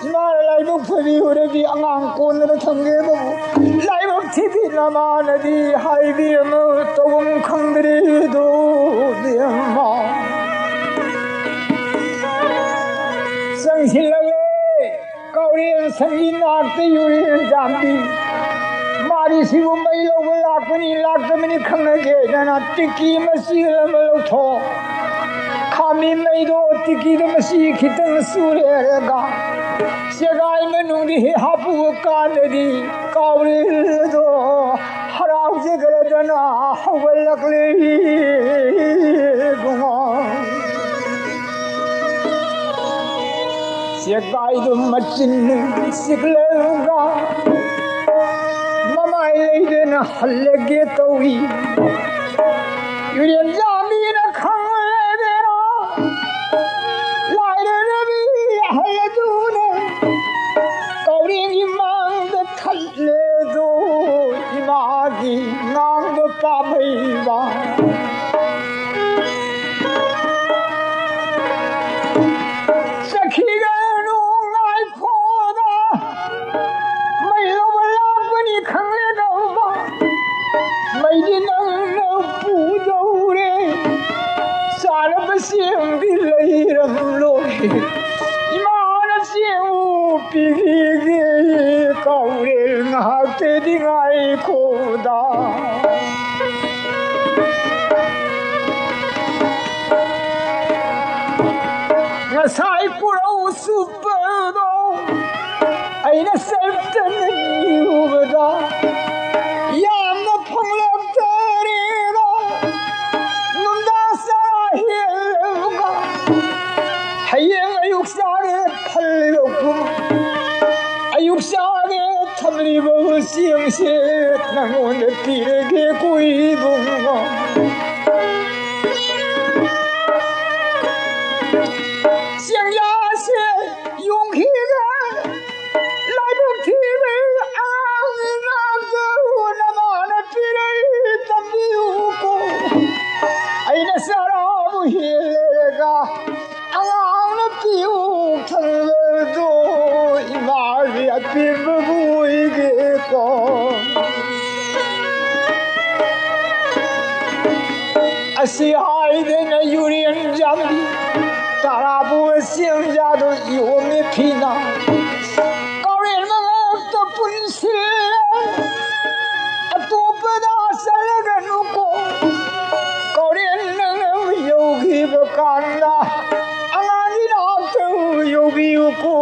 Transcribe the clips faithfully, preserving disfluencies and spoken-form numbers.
ꯏꯃꯥꯅ ꯂꯥꯏꯕꯛ ꯐꯕꯤꯔꯗꯤ ꯑꯉꯥꯡ ꯀꯣꯟꯗꯅ ꯊꯝꯒꯦꯕꯨ, ꯂꯥꯏꯕꯛ ꯊꯤꯕꯤ ꯅꯃꯥꯅꯗꯤ ꯍꯥꯏꯕꯤ ꯑꯃ ꯇꯧꯐꯝ ꯈꯪꯗ꯭ꯔꯤꯗꯣ ꯏꯕꯦꯝꯃ꯫ ꯆꯪꯁꯤꯜꯂꯛꯂꯦ ꯀꯥꯎꯔꯦꯟ ꯁꯪꯒꯤ ꯅꯥꯛꯇ ꯌꯨꯔꯦꯟ ꯆꯥꯝꯕꯤ꯫ ꯃꯥꯔꯤꯁꯤꯕꯨ ꯃꯩ ꯂꯧꯕ ꯂꯥꯛꯄꯅꯤ ꯂꯥꯛꯇꯕꯅꯤ ꯈꯪꯅꯒꯦꯗꯅ ꯇꯤꯛꯀꯤ ꯃꯆꯦꯠ ꯑꯃ ꯂꯧꯊꯣꯛ꯫ ꯈꯥꯝꯃꯤ ꯃꯩꯗꯣ ꯇꯤꯛꯀꯤꯗ ꯃꯆꯤ ꯈꯤꯇꯪ ꯆꯨꯔꯦꯔꯒ ꯆꯦꯒꯥꯏ ꯃꯅꯨꯡꯗ ꯍꯦꯛ ꯍꯥꯞꯄꯨꯕ ꯀꯥꯟꯗꯗꯤ ꯀꯥꯎꯔꯦꯜꯗꯣ ꯍꯔꯥꯎꯖꯒ꯭ꯔꯗꯅ ꯍꯧꯒꯠꯂꯛꯂꯦ ꯏꯕꯨꯡꯉꯣ꯫ ꯆꯦꯒꯥꯏꯗꯨ ꯃꯆꯤꯟ ꯆꯤꯛꯂꯒ ꯃꯃꯥꯏ ꯂꯩꯗꯅ ꯍꯜꯂꯒꯦ ꯇꯧꯏ꯫ ꯌꯨꯔꯦꯟꯖꯥꯃꯤꯅ ꯈꯪꯂꯦꯗꯅ ꯂꯥꯏꯔꯔꯕꯤ ꯑꯍꯜ ꯑꯗꯨꯅ ꯀꯧꯔꯦꯡꯒꯤ ꯃꯥꯡꯗ ꯊꯠꯂꯦꯗꯣ ꯏꯃꯥꯒꯤ ꯉꯥꯡꯕ ꯄꯥꯝꯃꯩꯕ꯫ ꯆꯠꯈꯤꯒꯅꯨ ꯉꯥꯏꯈꯣꯗ, ꯃꯩ ꯂꯧꯕ ꯂꯥꯛꯄꯅꯤ ꯈꯪꯂꯦꯗꯧꯕ꯫ ꯃꯩꯗꯤ ꯅꯪꯅ ꯄꯨꯗꯧꯔꯦ, ꯆꯥꯅꯕ ꯆꯦꯡꯗꯤ ꯂꯩꯔꯝꯂꯣꯏ꯫ ꯏꯃꯥꯅ ꯆꯦꯡ ꯄꯤꯈꯤꯒꯦ ꯀꯧꯔꯦ ꯉꯥꯏꯍꯥꯛꯇꯗꯤ ꯉꯥꯏꯈꯣꯗ꯫ ꯉꯁꯥꯏ ꯄꯨꯔꯧ ꯆꯨꯞꯄꯗꯣ ꯑꯩꯅ ꯆꯠꯇꯅ ꯅꯤꯔꯨꯕꯗ ꯌꯥꯝꯅ ꯐꯪꯂꯛꯇꯔꯦꯗ꯫ ꯅꯨꯡꯗꯥꯡ ꯆꯔꯥ ꯍꯦꯜꯂꯒ ꯍꯌꯦꯡ ꯑꯌꯨꯛ ꯆꯥꯒꯦ ꯈꯜꯂꯤꯕ ꯄꯨꯝ ꯑꯌꯨꯛ ꯆꯥꯒꯦ ꯊꯝꯂꯤꯕ ꯆꯦꯡꯁꯦ ꯅꯪꯉꯣꯟꯗ ꯄꯤꯔꯒꯦ ꯀꯨꯏꯕꯨꯡꯉꯣ꯫ ꯆꯦꯡꯌꯥꯁꯦ ꯌꯣꯡꯈꯤꯒ ꯂꯥꯏꯕꯛ ꯊꯤꯕ ꯑꯉꯥꯡ ꯉꯥꯛꯇ ꯅꯃꯥꯅ ꯄꯤꯔꯛꯏ ꯇꯝꯕꯤꯌꯨꯀꯣ꯫ ꯑꯩꯅ ꯆꯔꯥꯕꯨ ꯍꯦꯜꯂꯦꯒ ꯑꯉꯥꯡꯅ ꯄꯤꯌꯨ ꯊꯝꯕꯗꯣ ꯁꯤ ꯍꯥꯏꯗꯅ ꯌꯨꯔꯦꯟ ꯌꯥꯝꯕꯤ ꯇꯔꯥꯕꯨ ꯆꯦꯡꯖꯥꯗꯣ ꯌꯣꯝꯃꯤ ꯐꯤꯅ꯫ ꯀꯥꯎꯔꯦꯟ ꯃꯉꯛꯇ ꯄꯨꯟꯁꯤꯜꯂꯦ꯫ ꯑꯇꯣꯞꯄꯗ ꯆꯠꯂꯒꯅꯨꯀꯣ꯫ ꯀꯥꯎꯔꯦꯟ ꯅꯪꯅ ꯌꯧꯈꯤꯕ ꯀꯥꯟꯗ ꯑꯉꯥꯡꯒꯤ ꯅꯥꯛꯇ ꯌꯧꯕꯤꯌꯨꯀꯣ꯫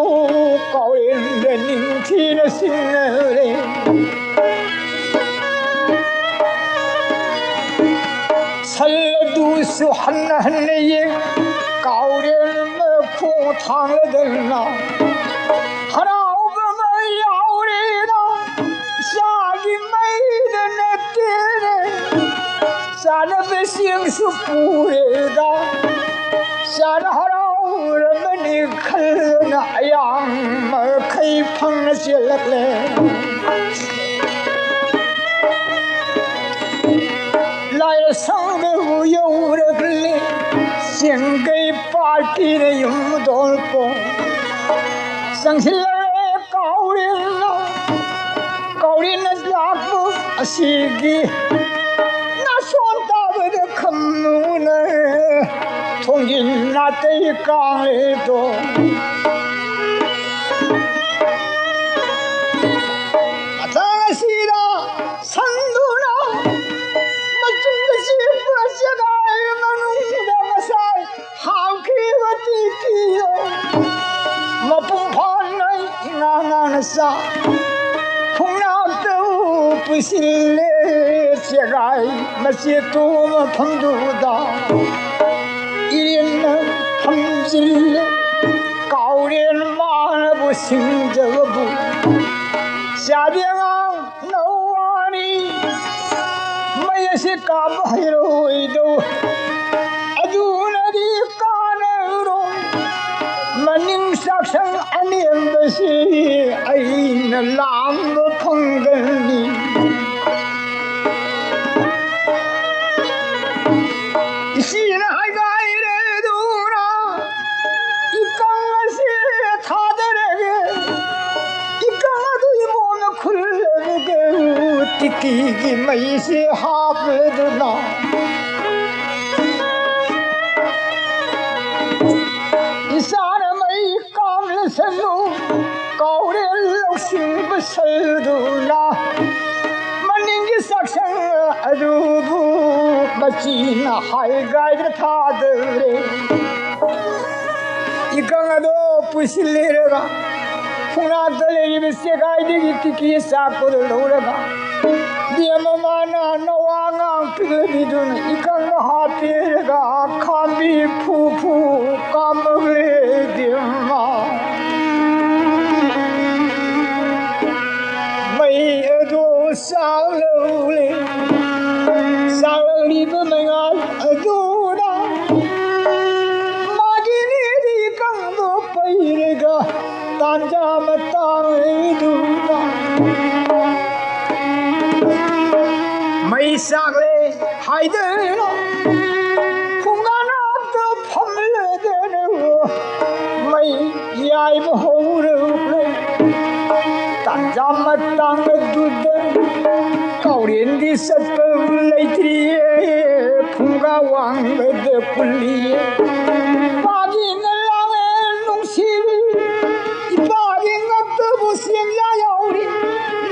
ꯀꯥꯎꯔꯦꯟꯗ ꯅꯤꯡꯊꯤꯅ ꯁꯤꯡꯅꯔꯦ꯫ ꯁꯜ ꯑꯗꯨꯁꯨ ꯍꯟꯅ ꯍꯟꯅ ꯌꯦꯡ꯫ ꯀꯥꯎꯔꯦꯟ ꯃꯈꯣꯡ ꯊꯥꯡꯂꯗꯅ ꯍꯔꯥꯎꯕ ꯑꯃ ꯌꯥꯎꯔꯦꯅ ꯏꯆꯥꯒꯤ ꯃꯩꯗ ꯅꯠꯇꯦꯅꯦ꯫ ꯆꯥꯅꯕ ꯆꯦꯡꯁꯨ ꯄꯨꯔꯦꯗ꯫ ꯆꯥꯅ ꯍꯔꯥꯎꯔꯝꯃꯅꯤ ꯈꯜꯂꯅ ꯑꯌꯥꯝ ꯃꯈꯩ ꯐꯪꯅ ꯆꯦꯜꯂꯛꯂꯦ꯫ ꯂꯥꯏꯔ ꯁꯪꯗꯕꯨ ꯌꯧꯔꯛꯂꯦ꯫ ꯆꯦꯡꯒꯩ ꯄꯥꯔꯇꯤꯅ ꯌꯨꯝ ꯗꯣꯜꯄꯣ ꯆꯪꯁꯤꯜꯂꯛꯂꯦ꯫ ꯀꯥꯎꯔꯦꯜꯅ ꯀꯥꯎꯔꯦꯜꯅ ꯂꯥꯛꯄ ꯑꯁꯤꯒꯤ ꯅꯥꯁꯣꯟ ꯇꯥꯕꯗ ꯈꯝꯅꯨꯅ ꯊꯣꯡꯖꯤꯟ ꯅꯥꯇꯩ ꯀꯥꯡꯂꯦꯗꯣ꯫ ꯃꯇꯥꯡ ꯑꯁꯤꯗ ꯁꯟꯗꯨꯅ ꯃꯆꯨꯝꯗ ꯆꯦꯟꯕ ꯆꯦꯒꯥꯏ ꯃꯅꯨꯡꯗ ꯉꯁꯥꯏ ꯍꯥꯞꯈꯤꯕ ꯇꯤꯇꯤꯗꯣ ꯃꯄꯨꯡ ꯐꯥꯅ ꯏꯉꯥ ꯉꯥꯅ ꯆꯥ ꯈꯣꯡꯅꯥꯛꯇꯕꯨ ꯄꯨꯁꯤꯜꯂꯦ꯫ ꯆꯦꯒꯥꯏ ꯃꯆꯦꯠꯇꯨ ꯃꯐꯝꯗꯨꯗ ꯏꯔꯦꯟꯅ ꯊꯝꯖꯤꯜꯂꯦ꯫ ꯀꯥꯎꯔꯦꯟ ꯃꯥꯅꯕꯨ ꯁꯤꯡꯖꯕꯕꯨ ꯆꯥꯕꯤ ꯑꯉꯥꯡ ꯅꯧꯋꯥꯅꯤ꯫ ꯃꯩ ꯑꯁꯤ ꯀꯥꯞꯄ ꯍꯩꯔꯣꯏꯗꯧ ꯑꯗꯨꯅꯗꯤ ꯀꯥꯟꯅꯔꯣꯏ꯫ ꯃꯅꯤꯡ ꯆꯥꯛꯁꯪ ꯑꯅꯦꯝꯕꯁꯤ ꯑꯩꯅ ꯂꯥꯝꯕ ꯐꯪꯒꯅꯤ꯫ ꯏꯆꯦꯅ ꯍꯥꯏꯒꯥꯏꯔꯦ ꯑꯗꯨꯅ ꯏꯀꯪ ꯑꯁꯤ ꯊꯥꯗꯔꯒꯦ꯫ ꯏꯀꯪ ꯑꯗꯨ ꯏꯃꯣꯝꯅ ꯈꯨꯜꯂꯒꯦ꯫ ꯇꯤꯇꯤꯒꯤ ꯃꯩꯁꯦ ꯍꯥꯞꯄꯗꯨꯅ ꯀꯥꯎꯔꯦ ꯂꯧꯁꯤꯡꯕ ꯁꯜꯗꯨꯅ ꯃꯅꯤꯡꯒꯤ ꯆꯥꯛꯁꯪ ꯑꯗꯨꯕꯨ ꯃꯆꯤꯅ ꯍꯥꯏꯒꯥꯏꯗ ꯊꯥꯗꯔꯦ꯫ ꯏꯀꯪ ꯑꯗꯣ ꯄꯨꯁꯤꯜꯂꯤꯔꯒ ꯈꯣꯡꯅꯥꯛꯇ ꯂꯩꯔꯤꯕ ꯆꯦꯒꯥꯏꯗꯒꯤ ꯇꯤꯀꯤ ꯆꯥꯛꯄꯗꯨ ꯂꯧꯔꯒ ꯕꯦꯝꯃ ꯃꯥꯅ ꯅꯋꯥ ꯉꯥꯡ ꯄꯤꯛꯂꯕꯤꯗꯨꯅ ꯏꯀꯪꯗ ꯍꯥꯞꯄꯤꯔꯒ ꯈꯥꯝꯕꯤ ꯐꯨ ꯐꯨ ꯀꯥꯝꯃꯛꯂꯦ ꯕꯦꯝꯃ꯫ ꯃꯩ ꯑꯗꯨ ꯆꯥꯛꯂꯧꯂꯦ꯫ ꯆꯥꯛꯂꯛꯂꯤꯕ ꯃꯩꯉꯥꯜ ꯑꯗꯨꯅ ꯃꯥꯒꯤ ꯅꯤꯗꯤ ꯀꯪꯕ ꯄꯩꯔꯒ ꯇꯥꯟꯖꯥ ꯃꯇꯥꯡꯗꯨꯗ ꯃꯩ ꯆꯥꯛꯂꯦ ꯍꯥꯏꯗꯅ ꯈꯣꯡꯒꯥꯟ ꯑꯝꯇ ꯐꯝꯂꯗꯅ ꯃꯩ ꯌꯥꯏꯕ ꯍꯧꯔꯛꯂꯦ꯫ ꯇꯥꯟꯖꯥ ꯃꯇꯥꯡ ꯑꯗꯨꯗ ꯀꯥꯎꯔꯦꯟꯗꯤ ꯆꯠꯄ ꯂꯩꯇ꯭ꯔꯤꯌꯦ, ꯐꯨꯡꯒꯥ ꯋꯥꯡꯕꯗ ꯀꯨꯜꯂꯤꯌꯦ꯫ ꯄꯥꯒꯤꯅ ꯂꯥꯡꯉꯦ ꯅꯨꯡꯁꯤꯕꯤ, ꯏꯄꯥꯒꯤ ꯉꯛꯇꯕꯨ ꯆꯦꯡꯌꯥ ꯌꯥꯎꯔꯤ꯫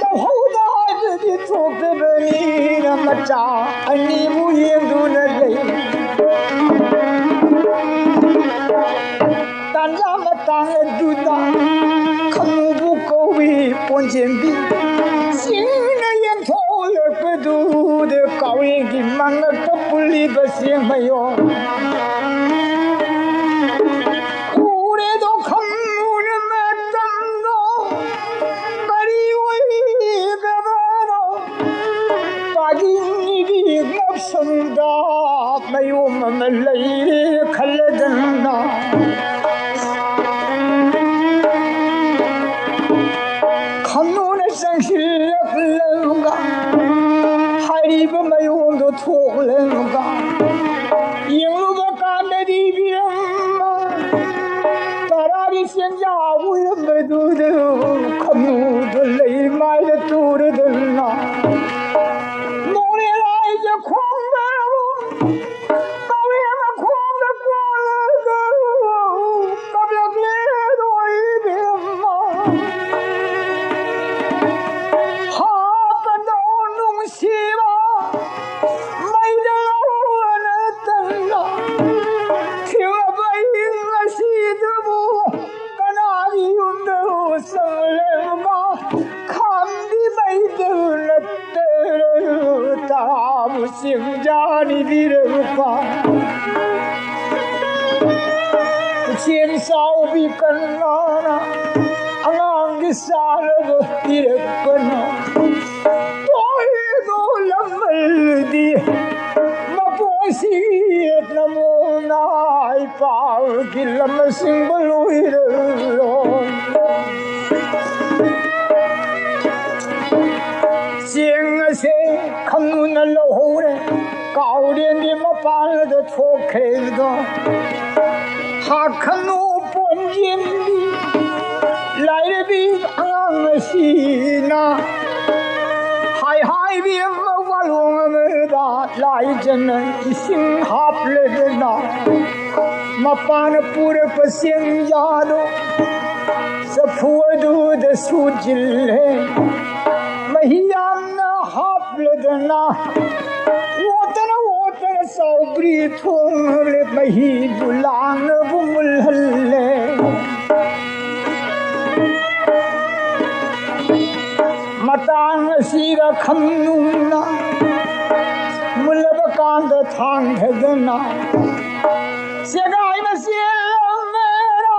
ꯂꯧꯍꯧꯗ ꯍꯥꯏꯕꯗꯤ ꯊꯣꯛꯇꯕꯅꯤꯅ ꯃꯆꯥ ꯑꯅꯤꯕꯨ ꯌꯦꯡꯗꯨꯅ ꯂꯩ꯫ ꯇꯥꯟꯖꯥ ꯃꯇꯥꯡ ꯑꯗꯨꯗ ꯈꯃꯨꯕꯨ ꯀꯧꯏ ꯄꯣꯟꯖꯦꯝꯕꯤ꯫ ꯆꯤꯡꯅ ꯌꯦꯡꯊꯣꯛꯂꯛꯄꯗꯨꯗ ꯀꯥꯎꯔꯦꯟꯒꯤ ꯃꯉꯛꯇ ꯄꯨꯜꯂꯤꯕ ꯆꯦꯡꯃꯌꯣ ꯎꯔꯦꯗꯣ ꯈꯃꯨꯅ ꯃꯇꯝꯗꯣ ꯀꯔꯤ ꯑꯣꯏꯒꯗꯕꯅꯣ? ꯄꯥꯒꯤꯅꯤꯒꯤ ꯉꯛꯁꯝꯗ ꯃꯌꯣꯝ ꯑꯃ ꯂꯩꯔꯦ ꯈꯜꯂꯗꯅ ꯈꯝꯅꯨꯅ ꯆꯪꯁꯤꯜꯂꯛꯂꯒ ꯍꯥꯏꯔꯤꯕ ꯃꯌꯣꯝꯗꯣ ꯊꯣꯛꯂꯒ ꯌꯦꯡꯂꯨꯕ ꯀꯥꯟꯗꯗꯤ ꯏꯕꯦꯝꯃ ꯇꯔꯥꯒꯤ ꯆꯦꯡꯖꯥ ꯑꯣꯏꯔꯝꯕꯗꯨꯗ ꯈꯝꯅꯨꯗ ꯂꯩ ꯃꯥꯏꯗ ꯇꯨꯔꯗꯅ ꯅꯣꯡꯂꯦꯟ ꯂꯥꯏꯖ ꯈꯣꯡꯕ ꯀꯧꯋꯦ ꯃꯈꯣꯡꯗ ꯀꯣꯜꯂꯒ ꯀꯞꯂꯛꯂꯦ ꯏꯕꯦꯝꯃ꯫ ꯍꯥꯞꯄꯗꯧ ꯅꯨꯡꯁꯤꯕ ꯃꯩꯗ ꯂꯧꯔꯅ ꯇꯜꯂ ꯊꯤꯔꯕ ꯑꯩ ꯉꯁꯤꯗꯕꯨ ꯀꯅꯥꯒꯤ ꯌꯨꯝꯗ ꯆꯪꯂꯦꯕ? ꯈꯥꯝꯕꯤ ꯃꯩꯗ ꯅꯠꯇꯔ ꯇꯔꯥꯕꯨ ꯆꯤꯡꯖꯥꯅꯤꯕꯤꯔꯕ ꯆꯦꯡ ꯆꯥꯎꯕꯤ ꯀꯅꯥꯅ ꯑꯉꯥꯡꯒꯤ ꯆꯥꯅꯕ ꯄꯤꯔꯛꯄꯅꯣ? ꯇꯣꯏꯗꯣ ꯂꯝꯃꯜꯗꯤ ꯃꯄꯣꯛꯁꯤ ꯅꯃꯣꯅ ꯏꯄꯥꯒꯤ ꯂꯝ ꯑꯁꯤꯡꯕ ꯂꯣꯏꯔꯔꯣ꯫ ꯆꯦꯡ ꯑꯁꯦ ꯈꯪꯉꯨꯅ ꯂꯧꯍꯧꯔꯦ꯫ ꯀꯥꯎꯔꯦꯟꯒꯤ ꯃꯄꯥꯟꯗ ꯊꯣꯛꯈ꯭ꯔꯦꯗꯣ꯫ ꯍꯥꯈꯅꯨ ꯄꯣꯟꯖꯦꯟꯕꯤ ꯂꯥꯏꯔꯕꯤ ꯑꯉꯥꯡ ꯑꯁꯤꯅ ꯍꯥꯏ ꯍꯥꯏꯕꯤ ꯑꯃ ꯋꯥꯂꯣꯡ ꯑꯃꯗ ꯂꯥꯏꯖꯅ ꯏꯁꯤꯡ ꯍꯥꯞꯂꯦꯗꯅ ꯃꯄꯥꯅ ꯄꯨꯔꯛꯄ ꯆꯦꯡꯖꯥꯗꯣ ꯆꯐꯨ ꯑꯗꯨꯗ ꯁꯨꯖꯤꯜꯂꯦ꯫ ꯃꯍꯤ ꯌꯥꯝꯅ ꯍꯥꯞꯂꯗꯅ ꯑꯣꯠꯇꯅ ꯑꯣꯠꯇꯅ ꯆꯥꯎꯕ꯭ꯔꯤ ꯊꯣꯡꯂꯦ꯫ ꯃꯍꯤꯕꯨ ꯂꯥꯡꯅꯕꯨ ꯃꯨꯜꯍꯜꯂꯦ꯫ ꯃꯇꯥꯡ ꯑꯁꯤꯗ ꯈꯝꯅꯨꯡꯅ ꯃꯨꯜꯂꯕ ꯀꯥꯟꯗ ꯊꯥꯡꯊꯗꯅ ꯁꯦꯒꯥꯏ ꯃꯆꯦꯜ ꯑꯃꯦꯔ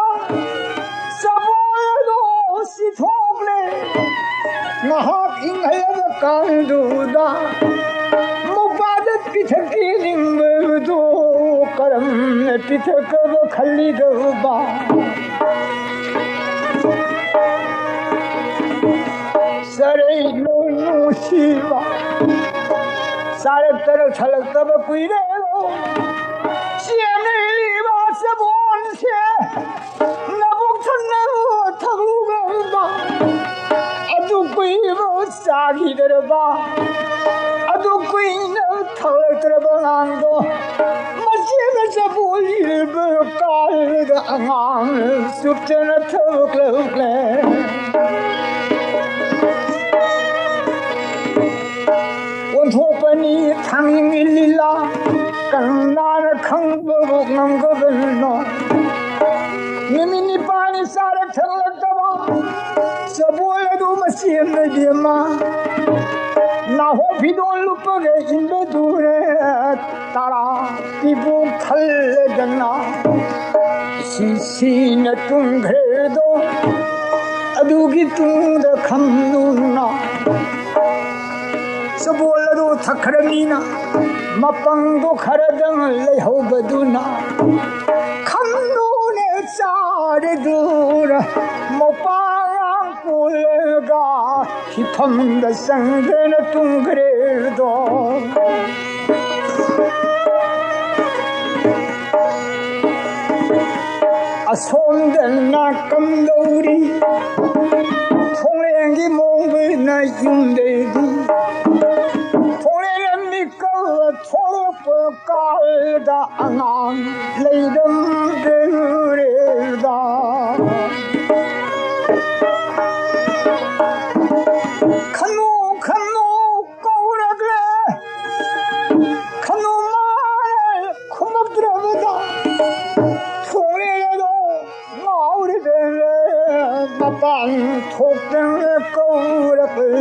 ꯆꯕꯣꯜꯗꯣ ꯁꯤꯊꯣꯛꯂꯦ꯫ ꯉꯥꯏꯍꯥꯛ ꯏꯪꯍꯜꯂꯕ ꯀꯥꯟꯗꯨꯗ ꯃꯧꯄꯥꯗ ꯄꯤꯊꯛꯀꯤ ꯅꯤꯡꯕꯗꯣ ꯀꯔꯝꯅ ꯄꯤꯊꯛꯀꯕ ꯈꯜꯂꯤꯗꯧꯕ? ꯆꯔꯩ ꯅꯨꯡꯁꯤꯕ ꯆꯥꯔꯛꯇꯅ ꯊꯜꯂꯛꯇꯕ ꯀꯨꯏꯔꯦ꯫ ꯆꯦꯟꯅꯔꯤꯕ ꯆꯕꯣꯟꯁꯦ ꯅꯕꯨꯛ ꯊꯟꯅ ꯊꯛꯂꯨꯕ ꯑꯗꯨ ꯀꯨꯏꯕ ꯆꯥꯈꯤꯗ꯭ꯔꯕ ꯑꯗꯨ ꯀꯨꯏꯅ ꯊꯛꯂꯛꯇ꯭ꯔꯕ ꯑꯉꯥꯡꯗꯣ ꯃꯆꯦꯅ ꯆꯕꯣꯜ ꯏꯔꯕ ꯀꯥꯜꯗ ꯑꯉꯥꯡ ꯆꯨꯞꯇꯅ ꯊꯛꯂꯛꯂꯦ꯫ ꯊꯥꯡꯖꯤꯡꯒꯤ ꯂꯤꯂꯥ ꯀꯅꯥꯅ ꯈꯪꯕꯕꯨ ꯉꯝꯒꯗꯣꯏꯅꯣ? ꯅꯨꯃꯤꯠ ꯅꯤꯄꯥꯜꯅꯤ ꯆꯥꯔ ꯊꯛꯂꯛꯇꯕ ꯆꯕꯣꯜ ꯑꯗꯨ ꯃꯆꯦꯝꯅ ꯏꯕꯦꯝꯃ, ꯅꯥꯍꯣ ꯐꯤꯗꯣꯟ ꯂꯨꯞꯄꯒ ꯏꯟꯕꯗꯨꯔꯦ ꯇꯔꯥ ꯄꯤꯕꯨ ꯈꯜꯂꯗꯅ꯫ ꯁꯤꯁꯤꯅ ꯇꯨꯝꯈ꯭ꯔꯦꯗꯣ, ꯑꯗꯨꯒꯤ ꯇꯨꯡꯗ ꯈꯝꯅꯨꯅ ꯆꯕꯣꯜ ꯑꯗꯨ ꯊꯛꯈ꯭ꯔꯕꯅꯤꯅ, ꯃꯄꯪꯗꯣ ꯈꯔꯗꯪ ꯂꯩꯍꯧꯕꯗꯨꯅ ꯈꯝꯅꯨꯅꯦ ꯆꯥꯔꯦꯗꯨꯅ, ꯃꯄꯥꯡ ꯄꯨꯜꯂꯒ ꯍꯤꯐꯝꯗ ꯆꯪꯗꯅ ꯇꯨꯝꯈ꯭ꯔꯦꯗꯣ꯫ ꯑꯁꯣꯝꯗꯅ ꯀꯝꯗꯧꯔꯤ? ꯊꯣꯡꯂꯦꯟꯒꯤ ꯃꯣꯡꯕꯅ ꯌꯨꯝꯗꯩꯗꯤ ꯊꯣꯡꯂꯦꯟ ꯃꯤꯀꯜ ꯊꯣꯛꯂꯛꯄ ꯀꯥꯜꯗ ꯑꯉꯥꯡ ꯂꯩꯔꯝꯗ꯭ꯔꯦꯗ꯫ ꯈꯅꯨ ꯈꯅꯨ ꯀꯧꯔꯛꯂꯦ, ꯈꯅꯨ ꯃꯥꯔꯦ ꯈꯨꯝꯃꯛꯇ꯭ꯔꯕꯗ ꯊꯣꯡꯂꯦꯟ ꯑꯗꯣ ꯉꯥꯎꯔꯤꯕꯦ꯫ ꯃꯄꯥꯟ ꯊꯣꯛꯇꯅ ꯀꯧꯔꯛꯂꯦ꯫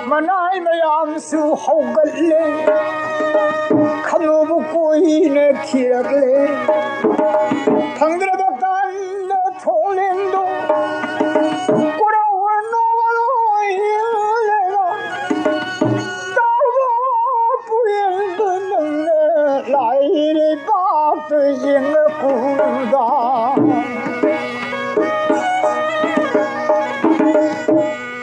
ꯃꯅꯥꯏ ꯃꯌꯥꯝꯁꯨ ꯍꯧꯒꯠꯂꯦ꯫ ꯈꯅꯨꯕꯨ ꯀꯨꯏꯅ ꯊꯤꯔꯛꯂꯦ꯫ ꯐꯪꯗ꯭ꯔꯕ ꯀꯥꯟꯗ ꯊꯣꯡꯂꯦꯟꯗꯣ ꯀꯣꯔꯧ ꯅꯣꯡꯂꯣꯏ ꯏꯜꯂꯒ ꯇꯧꯕ ꯄꯨꯌꯦꯟꯗꯨ ꯅꯪꯅ ꯂꯥꯏꯔꯩꯕꯥꯛꯇ ꯌꯦꯡꯉꯛꯄꯗ꯫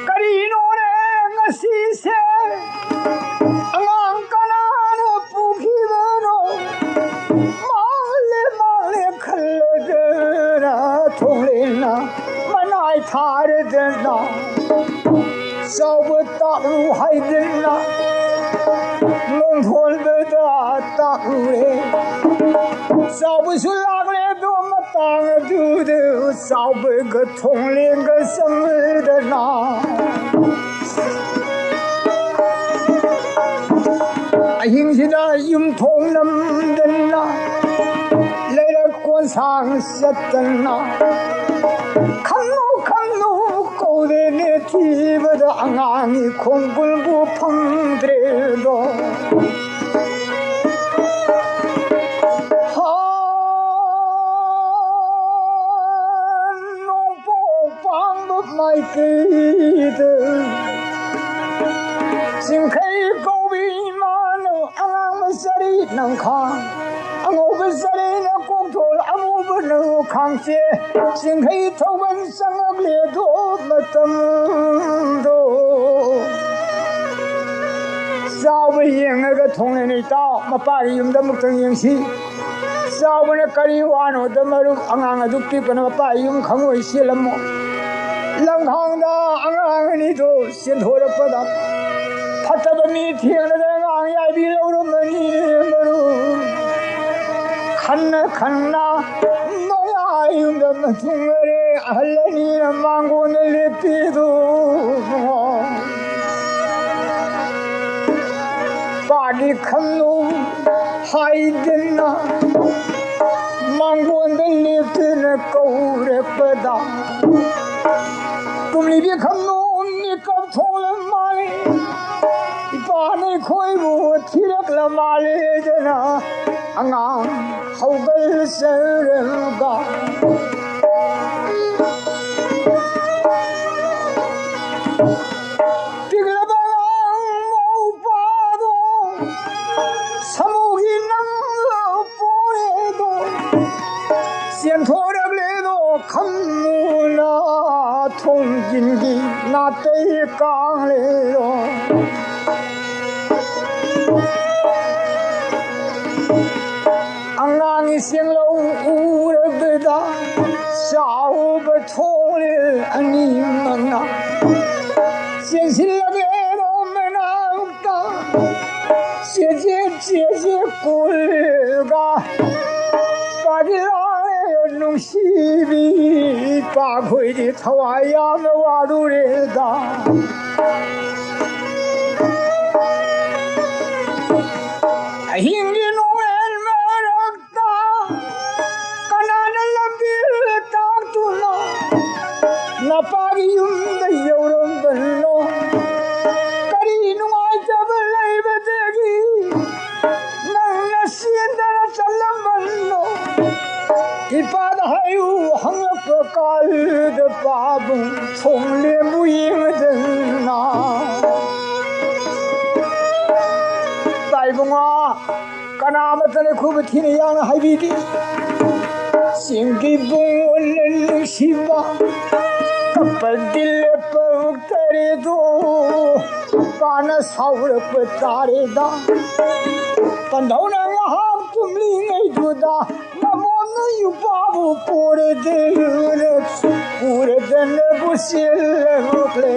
ꯀꯔꯤꯅꯣꯅꯦ ꯉꯁꯤꯁꯦ? ꯑꯉꯥꯡ ꯀꯅꯥꯅ ꯄꯨꯈꯤꯕꯅꯣ? ꯃꯥꯡꯂꯦ, ꯃꯥꯡꯂꯦ ꯈꯜꯂꯗꯅ ꯊꯣꯡꯂꯦꯟꯅ ꯃꯅꯥꯏ ꯊꯥꯔꯗꯅ ꯆꯥꯎꯕ ꯇꯥꯛꯂꯨ ꯍꯥꯏꯗꯅ ꯂꯣꯡꯊꯣꯟꯕꯗ ꯇꯥꯛꯂꯨꯔꯦ꯫ ꯆꯥꯎꯕꯁꯨ ꯂꯥꯛꯂꯦ ꯑꯗꯨ ꯑꯗꯨꯗ ꯆꯥꯎꯕꯒ ꯊꯣꯡꯂꯦꯟꯒ ꯆꯪꯗꯅ, ꯑꯍꯤꯡꯁꯤꯗ ꯌꯨꯝꯊꯣꯡ ꯅꯝꯗꯅ, ꯂꯩꯔꯛ ꯀꯣꯟꯁꯥꯡ ꯆꯠꯇꯅ, "ꯈꯝꯅꯨ, ꯈꯝꯅꯨ" ꯀꯧꯔꯦꯅꯦ, ꯊꯤꯕꯗ ꯑꯉꯥꯡꯒꯤ ꯈꯣꯡꯒꯨꯜꯕꯨ ꯐꯪꯗ꯭ꯔꯦꯗꯣ꯫ ꯍꯥ, ꯅꯣꯡꯄꯣꯛ ꯄꯥꯡꯕ ꯃꯥꯏꯀꯩꯗ ꯆꯤꯡꯈꯩ ꯀꯧꯕꯤ ꯏꯃꯥꯅ ꯑꯉꯥꯡꯕ ꯆꯔꯤ ꯅꯪꯈꯥꯡ, ꯑꯉꯧꯕ ꯆꯔꯤꯅ ꯀꯣꯛꯊꯣꯜ, ꯑꯃꯨꯕꯅ ꯈꯥꯡꯆꯦ, ꯆꯤꯡꯈꯩ ꯊꯧꯒꯜ ꯆꯪꯉꯛꯂꯦꯗꯣ ꯃꯇꯝꯗꯣ꯫ ꯆꯥꯎꯕ ꯌꯦꯡꯉꯒ ꯊꯣꯡꯂꯦꯟ ꯏꯇꯥꯎ ꯃꯄꯥꯒꯤ ꯌꯨꯝꯗ ꯑꯃꯨꯛꯇꯪ ꯌꯦꯡꯁꯤ꯫ ꯆꯥꯎꯕꯅ ꯀꯔꯤ ꯋꯥꯅꯣꯗ ꯃꯔꯨꯞ, ꯑꯉꯥꯡ ꯑꯗꯨ ꯄꯤꯛꯄꯅ ꯃꯄꯥꯒꯤ ꯌꯨꯝ ꯈꯪꯉꯣꯏ ꯆꯦꯜꯂꯝꯃꯣ꯫ ꯂꯝꯈꯥꯡꯗ ꯑꯉꯥꯡ ꯑꯅꯤꯗꯨ ꯆꯦꯟꯊꯣꯔꯛꯄꯗ, ꯐꯠꯇꯕ ꯃꯤ ꯊꯦꯡꯅꯗꯅ ꯑꯉꯥꯡ ꯌꯥꯏꯕꯤ ꯂꯧꯔꯝꯃꯅꯤꯅꯦ ꯃꯔꯨꯞ꯫ ꯈꯟꯅ ꯈꯟꯅ ꯅꯣꯡꯌꯥꯏ ꯌꯨꯝꯗ ꯃꯊꯨꯡ ꯑꯔꯦ ꯑꯍꯜ ꯑꯅꯤꯅ ꯃꯥꯡꯒꯣꯟꯗ ꯂꯦꯞꯄꯤꯗꯨ꯫ ꯄꯥꯗꯤ ꯈꯝꯅꯨ ꯍꯥꯏꯗꯅ ꯃꯥꯡꯒꯣꯟꯗ ꯂꯦꯞꯇꯨꯅ ꯀꯧꯔꯛꯄꯗ, ꯀꯨꯝꯂꯤꯕꯤ ꯈꯝꯅꯨ ꯃꯤꯀꯞ ꯊꯣꯛꯂ ꯃꯥꯜꯂꯦ, ꯏꯄꯥꯅ ꯑꯩꯈꯣꯏꯕꯨ ꯊꯤꯔꯛꯂ ꯃꯥꯜꯂꯦꯗꯅ ꯑꯉꯥꯡ ꯍꯧꯒꯠꯆꯔꯒ, ꯄꯤꯛꯂꯕ ꯑꯉꯥꯡ ꯃꯧꯄꯥꯗꯣ ꯁꯃꯨꯒꯤ ꯅꯪ ꯄꯣꯔꯦꯗꯣ, ꯆꯦꯟꯊꯣꯔꯛꯂꯦꯗꯣ ꯈꯝꯅꯨꯅ ꯊꯣꯡꯖꯤꯟꯒꯤ ꯅꯥꯇꯩ ꯀꯥꯡꯂꯦꯗꯣ꯫ ꯑꯉꯥꯡꯒꯤ ꯆꯦꯡꯂꯧ ꯎꯔꯕꯗ ꯆꯥꯎꯕ ꯊꯣꯛꯂꯦ ꯑꯅꯤꯃꯛꯅ꯫ ꯆꯦꯟꯁꯤꯜꯂꯒꯦ ꯃꯅꯥꯛꯇ ꯆꯦꯆꯦ ꯆꯦꯆꯦ ꯀꯣꯜꯂꯒ ꯄꯥꯗꯤ ꯂꯥꯛꯂꯦ ꯅꯨꯡ ꯄꯥꯈꯣꯏꯗꯤ ꯊꯋꯥꯏ ꯌꯥꯝꯅ ꯋꯥꯔꯨꯔꯦꯗ꯫ ꯑꯍꯤꯡꯒꯤ ꯅꯣꯡꯂꯦꯟ ꯃꯔꯛꯇ ꯀꯅꯥꯅ ꯂꯝꯕꯤ ꯇꯥꯛꯇꯨꯅ ꯅꯄꯥꯒꯤ ꯌꯨꯝꯗ ꯌꯧꯔꯝꯕꯅꯣ? ꯀꯔꯤ ꯅꯨꯡꯉꯥꯏꯇꯕ ꯂꯩꯕꯗꯒꯤ ꯅꯪꯅ ꯆꯦꯟꯗꯅ ꯆꯠꯂꯝꯕꯅꯣ? ꯏꯄꯥꯗ ꯍꯥꯏꯌꯨ, ꯍꯪꯂꯛꯄ ꯀꯥꯜꯗ ꯄꯥꯕꯨꯡ ꯊꯣꯡꯂꯦꯝꯕꯨ ꯌꯦꯡꯉꯗꯅ꯫ ꯇꯥꯏꯕꯨꯡꯉꯣ, ꯀꯅꯥꯃꯠꯇꯅ ꯈꯨꯕ ꯊꯤꯅ ꯌꯥꯡꯅ ꯍꯥꯏꯕꯤꯗꯦ꯫ ꯆꯤꯡꯒꯤ ꯕꯨꯡꯉꯣꯟꯅ ꯅꯨꯡꯁꯤꯕ ꯀꯞꯄꯗꯤ ꯂꯦꯞꯄꯛꯇꯔꯦꯗꯣ꯫ ꯄꯥꯅ ꯁꯥꯎꯔꯛꯄ ꯇꯥꯔꯦꯗ꯫ ꯄꯟꯊꯧꯅ ꯉꯥꯏꯍꯥꯛ ꯇꯨꯝꯂꯤꯉꯩꯗꯨꯗ ꯅꯃꯣꯝꯅ ꯌꯨꯄꯥꯕꯨ ꯄꯨꯔꯗꯅ, ꯄꯨꯔꯗꯅꯕꯨ ꯆꯦꯜꯂꯛꯂꯦ꯫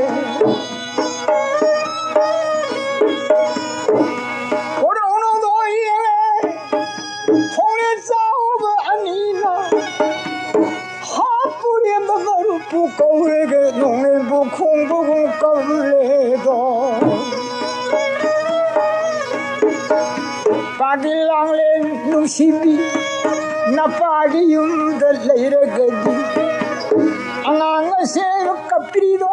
ꯀꯣꯔꯧꯅꯗꯣ ꯌꯦꯡꯉꯦ, ꯈꯣꯡꯂꯦꯟ ꯆꯥꯎꯕ ꯑꯅꯤꯅ ꯍꯥꯞꯄꯨꯔꯦꯝꯕ ꯃꯔꯨꯞꯄꯨ ꯀꯧꯔꯒ ꯅꯣꯡꯂꯦꯟꯕꯨ ꯈꯣꯡꯕꯒꯨꯝ ꯀꯧꯔꯦꯗꯣ꯫ ꯄꯥꯒꯤ ꯂꯥꯡꯂꯦꯟ ꯅꯨꯡꯁꯤꯕꯤ, ꯅꯄꯥꯒꯤ ꯌꯨꯝꯗ ꯂꯩꯔꯒꯗꯤ ꯑꯉꯥꯡ ꯑꯁꯦ ꯀꯞꯄꯤꯗꯣ,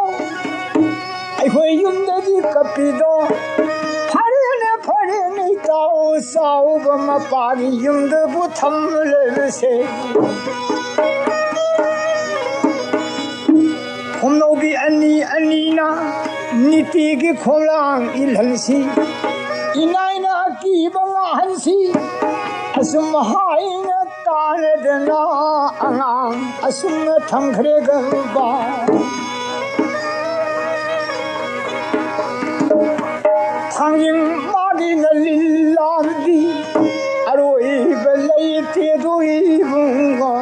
ꯑꯩꯈꯣꯏ ꯌꯨꯝꯗꯗꯤ ꯀꯞꯄꯤꯗꯣ꯫ ꯐꯔꯦꯅꯦ, ꯐꯔꯦꯅꯦ, ꯏꯇꯥꯎ ꯆꯥꯎꯕ ꯃꯄꯥꯒꯤ ꯌꯨꯝꯗꯕꯨ ꯊꯝꯂꯕꯁꯦ꯫ ꯈꯣꯝꯅꯧꯕꯤ ꯑꯅꯤ ꯑꯅꯤꯅ ꯅꯤꯇꯤꯒꯤ ꯈꯣꯡꯂꯥꯡ ꯏꯜꯍꯟꯁꯤ, ꯏꯅꯥꯏꯅ ꯑꯀꯤꯕ ꯉꯥꯛꯍꯟꯁꯤ꯫ ꯑꯁꯨꯝ ꯍꯥꯏꯅ ꯇꯥꯔꯗꯅ ꯑꯉꯥꯡ ꯑꯁꯨꯝꯅ ꯊꯝꯈ꯭ꯔꯦ ꯒꯝꯕ꯫ ꯊꯥꯡꯖꯤꯡ ꯃꯥꯒꯤꯅ ꯂꯤꯂꯥꯗꯤ ꯑꯔꯣꯏꯕ ꯂꯩꯇꯦꯗꯣ ꯏꯕꯨꯡꯉꯣ꯫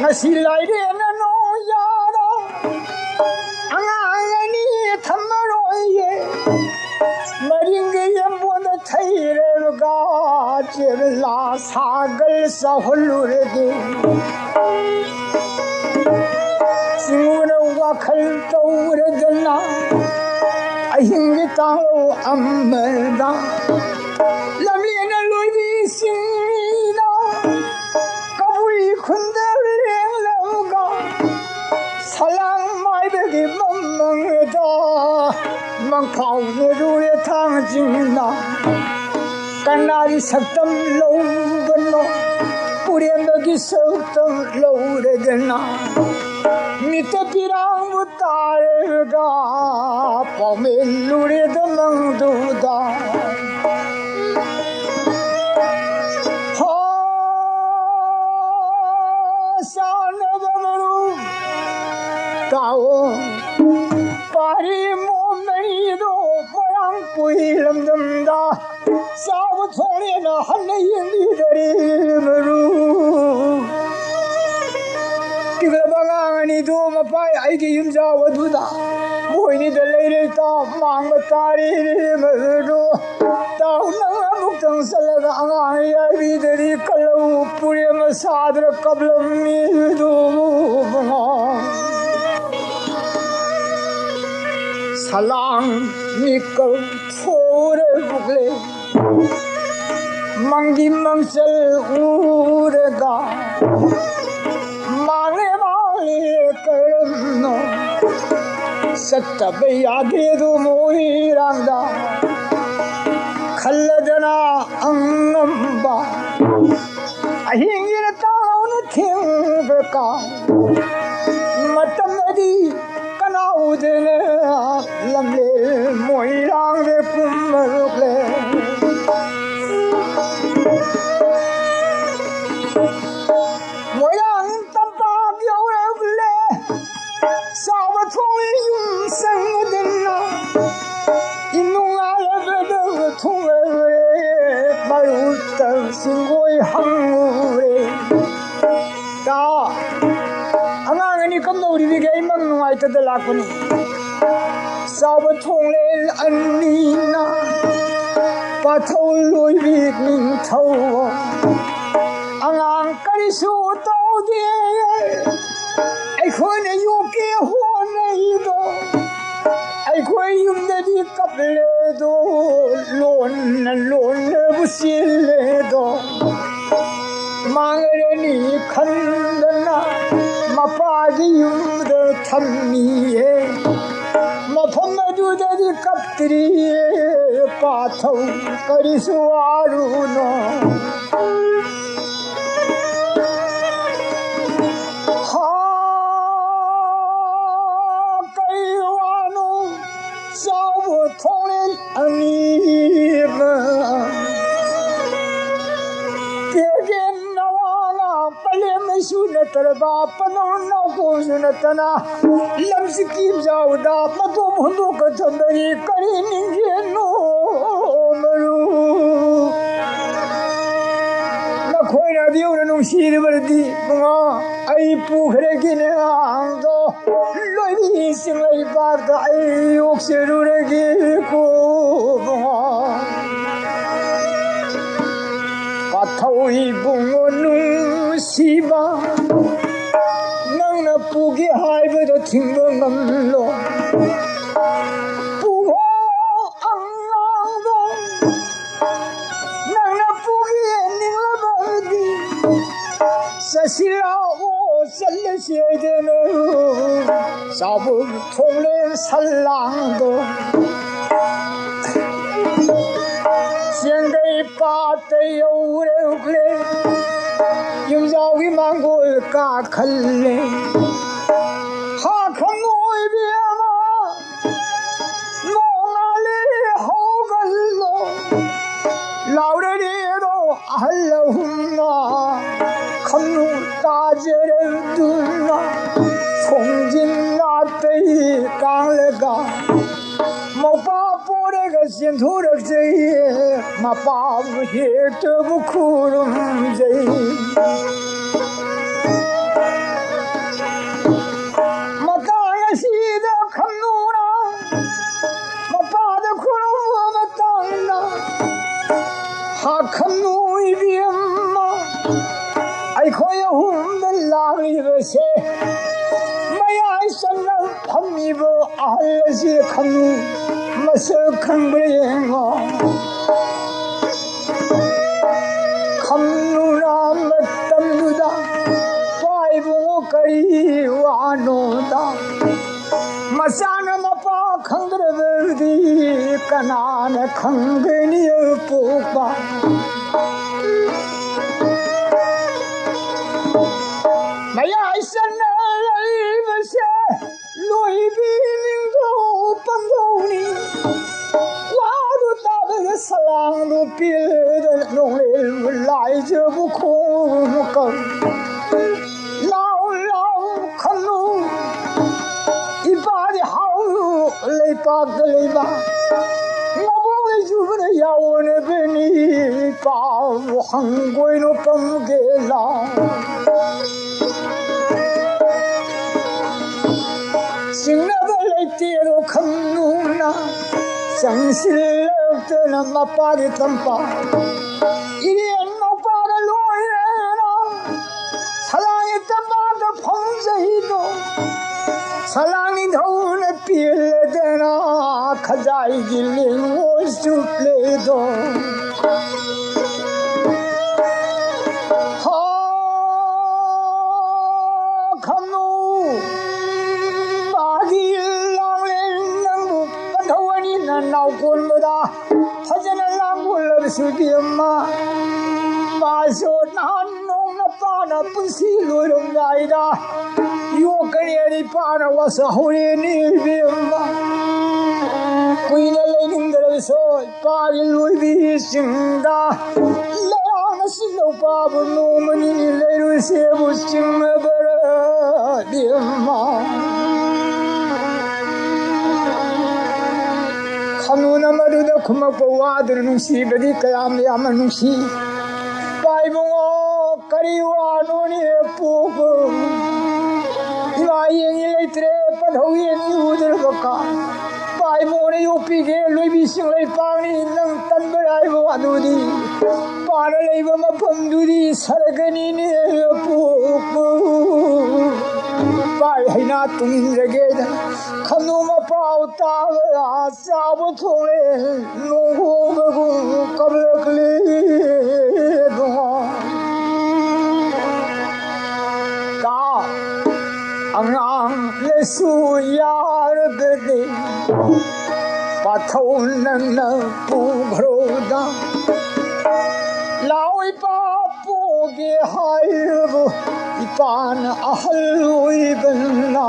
ꯉꯁꯤ ꯂꯥꯏꯔꯦꯟꯅ ꯅꯣꯡ ꯌꯥꯔꯣ ꯑꯉꯥꯡ ꯑꯅꯤ ꯊꯝꯃꯔꯣꯏꯌꯦ꯫ ꯃꯔꯤꯡꯒꯤ ꯌꯦꯝꯕꯣꯟꯗ ꯊꯩꯔꯦꯕꯒ ꯆꯦꯕꯂꯥ ꯁꯥꯒꯜ ꯆꯥꯎꯍꯜꯂꯨꯔꯗꯤ꯫ ꯈꯜ ꯇꯧꯔꯗꯅ ꯑꯍꯤꯡꯒꯤ ꯇꯥꯡꯂꯧ ꯑꯃꯗ ꯂꯝꯂꯦꯟꯅ ꯂꯣꯏꯕꯤꯁꯤꯡꯅ ꯀꯕꯨꯏ ꯈꯨꯟꯗ ꯂꯦꯡꯂꯒ ꯁꯂꯥꯡ ꯃꯥꯏꯕꯒꯤ ꯃꯃꯪꯗ ꯃꯪꯐꯥꯎꯅꯔꯨꯔꯦ ꯊꯥꯡꯖꯤꯡꯅ꯫ ꯀꯅꯥꯒꯤ ꯁꯛꯇꯝ ꯂꯧꯕꯅꯣ? ꯄꯨꯔꯦꯝꯕꯒꯤ ꯁꯛꯇꯝ ꯂꯧꯔꯗꯅ ꯃꯤꯠꯇ ꯄꯤꯔꯥꯡꯕꯨ ꯇꯥꯔꯒ ꯄꯥꯎꯃꯦꯜ ꯂꯨꯔꯦꯗ ꯃꯪꯗꯨꯗ꯫ ꯍꯣ, ꯆꯥꯅꯕ ꯃꯔꯨ ꯇꯥꯎꯑꯣ꯫ ꯄꯥꯔꯤ ꯃꯣꯝ ꯃꯔꯤꯗꯣ ꯃꯣꯏꯔꯥꯡ ꯄꯨꯏ ꯂꯝꯗꯝꯗ ꯆꯥꯕ ꯊꯣꯡꯅꯦꯅ ꯍꯟꯅ ꯌꯦꯡꯕꯤꯗꯔꯤ ꯃꯔꯨ꯫ ꯄꯤꯛꯂꯕ ꯑꯉꯥꯡ ꯑꯅꯤꯗꯨ ꯃꯄꯥꯏ ꯑꯩꯒꯤ ꯌꯨꯝꯖꯥꯎ ꯑꯗꯨꯗ ꯃꯣꯏꯅꯤꯗ ꯂꯩꯔꯦ ꯇꯥꯎ ꯃꯥꯡꯕ ꯇꯥꯔꯤ ꯃꯔꯨ꯫ ꯇꯥꯎ ꯅꯪ ꯑꯃꯨꯛꯇꯪ ꯆꯠꯂꯒ ꯑꯉꯥꯡ ꯌꯥꯏꯕꯤꯗꯔꯤ ꯀꯜꯂꯧ ꯄꯨꯔꯦꯝ ꯁꯥꯗ꯭ꯔ ꯀꯞꯂꯝꯃꯤꯗꯨ ꯁꯂꯥꯡ ꯃꯤꯀꯞ ꯊꯣꯔꯛꯂꯦ꯫ ꯃꯪꯒꯤ ꯃꯪꯆꯜ ꯎꯔꯒ ꯃꯥꯡꯂꯦ ꯃꯥꯡꯂꯦ ꯀꯔꯝꯅꯣ ꯆꯠꯇꯕ ꯌꯥꯗꯦꯗꯣ ꯃꯣꯏꯔꯥꯡꯗ ꯈꯜꯂꯗꯅ ꯑꯉꯝꯕ ꯑꯍꯤꯡꯒꯤꯅ ꯇꯥꯎꯅ ꯊꯦꯡꯕ ꯀꯥꯎ ꯃꯇꯝꯗꯤ ꯀꯅꯥ ꯎꯗꯅ ꯂꯝꯂꯦꯟ ꯃꯣꯏꯔꯥꯡꯗ ꯀꯨꯝꯃꯔꯨꯛꯂꯦ꯫ ꯃꯣꯏꯔꯥꯡ ꯇꯝꯄꯥꯛ ꯌꯧꯔꯛꯂꯦ꯫ ꯆꯥꯎꯕ ꯊꯣꯡꯂꯦ ꯌꯨꯝ ꯆꯪꯉꯗꯅ ꯏꯃꯨꯡ ꯉꯥꯜꯂꯕꯗ ꯊꯣꯡꯂꯦ꯫ ꯃꯔꯨꯇ ꯆꯤꯡꯒꯣꯏ ꯍꯪꯉꯨꯔꯦ꯫ ꯇꯥ, ꯑꯉꯥꯡ ꯑꯅꯤ ꯀꯝꯗꯧꯔꯤꯕꯤꯒꯦ? ꯑꯩ ꯃꯪ ꯅꯨꯡꯉꯥꯏꯇꯗ ꯂꯥꯛꯄꯅꯤ꯫ ꯆꯥꯎꯕ ꯊꯣꯡꯂꯦꯜ ꯑꯅꯤꯅ ꯄꯥꯊꯧ ꯂꯣꯏꯕꯤ ꯅꯤꯡꯊꯧ ꯑꯉꯥꯡ ꯀꯔꯤꯁꯨ ꯇꯧꯗꯦ꯫ ꯑꯩꯈꯣꯏꯅ ꯌꯣꯛꯀꯦ ꯍꯣꯠ ꯂꯩꯗꯣ ꯑꯩꯈꯣꯏ ꯌꯨꯝꯗꯗꯤ ꯀꯞꯂꯦꯗꯣ, ꯂꯣꯟꯅ ꯂꯣꯟꯅꯕꯨ ꯆꯦꯜꯂꯦꯗꯣ꯫ ꯃꯥꯡꯂꯔꯅꯤ ꯈꯟꯗꯅ ꯃꯄꯥꯒꯤ ꯌꯨꯝꯗ ꯊꯝꯃꯤꯌꯦ꯫ ꯃꯐꯝ ꯑꯗꯨꯗꯗꯤ ꯀꯞꯇ꯭ꯔꯤꯌꯦ ꯄꯥꯊꯧ, ꯀꯔꯤꯁꯨ ꯋꯥꯔꯨꯅꯣ꯫ ꯍꯥ, ꯀꯩ ꯋꯥꯅꯣ ꯆꯥꯎꯕ ꯊꯣꯡꯂꯦꯟ ꯑꯅꯤꯃ꯫ ꯄꯦꯒꯦꯟ ꯅꯋꯥꯅ ꯄꯂꯦꯝ ꯃꯩꯁꯨ ꯅꯠꯇ꯭ꯔꯕ, ꯄꯅꯧ ꯅꯥꯎꯀꯣꯡꯁꯨ ꯅꯠꯇꯅ, ꯂꯝꯁꯤ ꯀꯤꯝꯖꯥꯎꯗ ꯃꯇꯣꯝ ꯍꯨꯟꯗꯣꯛꯀ ꯊꯝꯕꯅꯤ꯫ ꯀꯔꯤ ꯅꯤꯡꯖꯦꯜꯅꯣ ꯃꯔꯨ? ꯅꯈꯣꯏꯅ ꯑꯗꯨ ꯌꯧꯅ ꯅꯨꯡꯁꯤꯔꯕꯗꯤ ꯃꯉꯥ, ꯑꯩ ꯄꯨꯈ꯭ꯔꯒꯦꯅꯦ ꯑꯉꯥꯡꯗꯣ꯫ ꯂꯣꯏꯕꯤ ꯆꯤꯡꯂꯩꯕꯥꯛꯇ ꯑꯩ ꯌꯣꯛꯆꯔꯨꯔꯒꯦꯀꯣ ꯃꯉꯥ꯫ ꯄꯥꯊꯧ ꯏꯕꯨꯡꯉꯣ ꯅꯨꯡꯁꯤꯕ, ꯅꯪꯅ ꯄꯨꯒꯦ ꯍꯥꯏꯕꯗꯣ ꯊꯤꯡꯕ ꯉꯝꯂꯣ꯫ ꯄꯨꯍꯣ ꯑꯉꯥꯡꯗꯣ, ꯅꯪꯅ ꯄꯨꯒꯦ ꯅꯤꯡꯂꯕꯗꯤ ꯆꯠꯁꯤꯔꯥꯑꯣ, ꯆꯠꯂꯁꯤ ꯍꯥꯏꯗꯅ ꯆꯥꯕꯨ ꯊꯣꯡꯂꯦꯟ ꯁꯜꯂꯥꯡꯗꯣ꯫ ꯆꯦꯡꯒꯩ ꯄꯥꯠꯇ ꯌꯧꯔꯦ, ꯌꯨꯝꯖꯥꯎꯒꯤ ꯃꯥꯡꯒꯣꯜ ꯀꯥꯈꯜꯂꯦ꯫ ꯍꯥ ꯈꯪꯉꯣꯏꯕꯤ ꯑꯃ, ꯅꯣꯡꯉꯥꯜꯂꯦ ꯍꯧꯒꯠꯂꯣ꯫ ꯂꯥꯎꯔꯦꯗꯣ ꯑꯍꯜ ꯑꯍꯨꯝꯅ ꯈꯝꯅꯨ ꯇꯥꯖꯔꯗꯨꯅ ꯊꯣꯡꯖꯤꯟ ꯅꯥꯇꯩ ꯀꯥꯡꯂꯒ ꯃꯧꯄꯥ ꯄꯣꯔꯒ ꯆꯦꯟꯊꯣꯔꯛꯆꯩ꯫ ꯃꯄꯥꯕꯨ ꯍꯦꯛꯇꯕꯨ ꯈꯨꯔꯨꯝꯖꯩ꯫ ꯃꯇꯥꯡ ꯑꯁꯤꯗ ꯈꯝꯅꯨꯅ ꯃꯄꯥꯗ ꯈꯨꯔꯨꯝꯕ ꯃꯇꯝꯗ, ꯍꯥ ꯈꯝꯅꯨ ꯏꯕꯦꯝꯃ, ꯑꯩꯈꯣꯏ ꯑꯍꯨꯝꯗ ꯂꯥꯛꯂꯤꯕꯁꯦ ꯃꯌꯥꯏ ꯆꯪꯅ ꯐꯝꯃꯤꯕ ꯑꯍꯜ ꯑꯁꯤ ꯈꯪꯅꯨ, ꯃꯁꯛ ꯈꯪꯕ꯭ꯔꯥ ꯌꯦꯡꯉꯣ꯫ ꯈꯪꯅꯨꯅ ꯃꯇꯝꯗꯨꯗ ꯄꯥꯏꯕꯨꯡꯉꯣ ꯀꯔꯤ ꯋꯥꯅꯣꯗ? ꯃꯆꯥꯅ ꯃꯄꯥ ꯈꯪꯗ꯭ꯔꯕꯗꯤ ꯀꯅꯥꯅ ꯈꯪꯒꯅꯤ ꯄꯣꯛꯄ? ꯃꯌꯥꯏ ꯆꯟꯅ ꯂꯩꯕꯁꯦ ꯂꯣꯏꯕꯤ ꯅꯤꯡꯊꯧ ꯄꯟꯊꯧꯅꯤ꯫ ꯋꯥꯗꯨ ꯇꯥꯕꯗ ꯁꯂꯥꯡꯗꯨ ꯄꯦꯜꯂꯗꯅ ꯅꯣꯡꯂꯩ ꯂꯥꯏꯖꯕꯨ ꯈꯣꯡ ꯀꯧꯏ꯫ ꯂꯥꯎ ꯂꯥꯎ ꯈꯜꯂꯨ ꯏꯄꯥꯗꯤ ꯍꯥꯎ ꯂꯩꯄꯥꯛꯇ ꯂꯩꯕ ꯃꯕꯨꯡ ꯂꯩꯖꯨꯕꯅ ꯌꯥꯑꯣꯅꯕꯅꯤ꯫ ꯏꯄꯥꯕꯨ ꯍꯪꯒꯣꯏꯅꯣ ꯄꯝꯒꯦ ꯂꯥꯎ꯫ ꯆꯤꯡꯅꯕ ꯂꯩꯇꯦꯗꯣ ꯈꯪꯅꯨꯅ ꯆꯪꯁꯤꯜꯂꯛꯇꯅ ꯃꯄꯥꯒꯤ ꯇꯝꯄꯥꯛ ꯏꯔꯦꯟ ꯃꯄꯥꯒ ꯂꯣꯏꯔꯦꯅ ꯁꯂꯥꯡꯒꯤ ꯇꯝꯄꯥꯛꯇ ꯐꯝꯖꯩꯗꯣ꯫ ꯁꯂꯥꯡ ꯅꯤꯡꯊꯧꯅ ꯄꯦꯜꯂꯗꯅ ꯈꯖꯥꯏꯒꯤ ꯂꯦꯡꯉꯣꯏ ꯆꯨꯞꯂꯦꯗꯣ꯫ ꯍꯥ, ꯈꯝꯅꯨ ꯃꯥꯒꯤ ꯂꯥꯡꯂꯦꯟ ꯅꯪꯕꯨ ꯄꯟꯊꯧ ꯑꯅꯤ ꯅꯅꯥꯎ ꯀꯣꯟꯕꯗ ꯐꯖꯅ ꯂꯥꯡꯒꯣꯜꯂꯕꯁꯨ ꯏꯕꯦꯝꯃ, ꯃꯥꯁꯨ ꯅꯍꯥꯟ ꯅꯣꯡ ꯅꯄꯥꯅ ꯄꯨꯟꯁꯤ ꯂꯣꯏꯔꯝꯗꯥꯏꯗ ꯌꯣꯛꯀꯅꯤ ꯑꯅꯤ ꯄꯥꯅ ꯋꯥꯁꯛꯍꯧꯔꯦꯅꯦ ꯏꯕꯦꯝꯃ꯫ ꯀꯨꯏꯅ ꯂꯩꯅꯤꯡꯗ꯭ꯔꯕꯁꯨ ꯏꯄꯥꯒꯤ ꯂꯣꯏꯕꯤ ꯆꯤꯡꯗ ꯂꯩꯔꯥꯡꯅ ꯁꯤꯜꯂꯧ ꯄꯥꯕ ꯅꯣꯡꯃ ꯅꯤꯅꯤ ꯂꯩꯔꯨꯁꯦꯕꯨ ꯆꯤꯡꯅꯕꯔ ꯏꯕꯦꯝꯃ꯫ ꯈꯝꯅꯨꯅ ꯃꯗꯨꯗ ꯈꯨꯝꯃꯛꯄ ꯋꯥꯗꯨꯅ ꯅꯨꯡꯁꯤꯕꯗꯤ ꯀꯌꯥꯝ ꯌꯥꯝꯅ ꯅꯨꯡꯁꯤ꯫ ꯏꯄꯥ ꯏꯕꯨꯡꯉꯣ, ꯀꯔꯤ ꯋꯥꯅꯣꯅꯦ ꯄꯣꯛꯄ? ꯏꯃꯥ ꯌꯦꯡꯉꯤ ꯂꯩꯇ꯭ꯔꯦ, ꯄꯟꯊꯧ ꯌꯦꯡꯉꯤ ꯎꯗ꯭ꯔꯕ ꯀꯥ꯫ ꯏꯄꯥ ꯏꯕꯨꯡꯉꯣꯅ ꯌꯣꯛꯄꯤꯒꯦ, ꯂꯣꯏꯕꯤ ꯆꯤꯡꯂꯩ ꯄꯥꯡꯅꯤ, ꯅꯪ ꯇꯟꯕ ꯍꯥꯏꯕ ꯋꯥꯗꯨꯗꯤ꯫ ꯄꯥꯅ ꯂꯩꯕ ꯃꯐꯝꯗꯨꯗꯤ ꯁꯔꯒꯅꯤꯅꯦ ꯄꯣꯛꯄ꯫ ꯏꯄꯥ ꯍꯩꯅ ꯇꯨꯡꯏꯟꯖꯒꯦꯗ ꯈꯝꯅꯨ ꯃꯄꯥꯎ ꯇꯥꯕꯗ ꯆꯥꯕ ꯊꯣꯡꯂꯦ ꯅꯣꯡꯒꯨꯝꯕꯒꯨꯝ ꯀꯞꯂꯛꯂꯦꯗꯣ꯫ ꯇꯥ ꯑꯉꯥꯡꯅꯁꯨ ꯌꯥꯔꯒꯗꯤ ꯄꯥꯊꯧ ꯅꯪꯅ ꯄꯨꯈ꯭ꯔꯣꯗ꯫ ꯂꯥꯎ ꯏꯄꯥ ꯄꯣꯒꯦ ꯍꯥꯏꯔꯕ ꯏꯄꯥꯅ ꯑꯍꯜ ꯑꯣꯏꯕꯅ꯫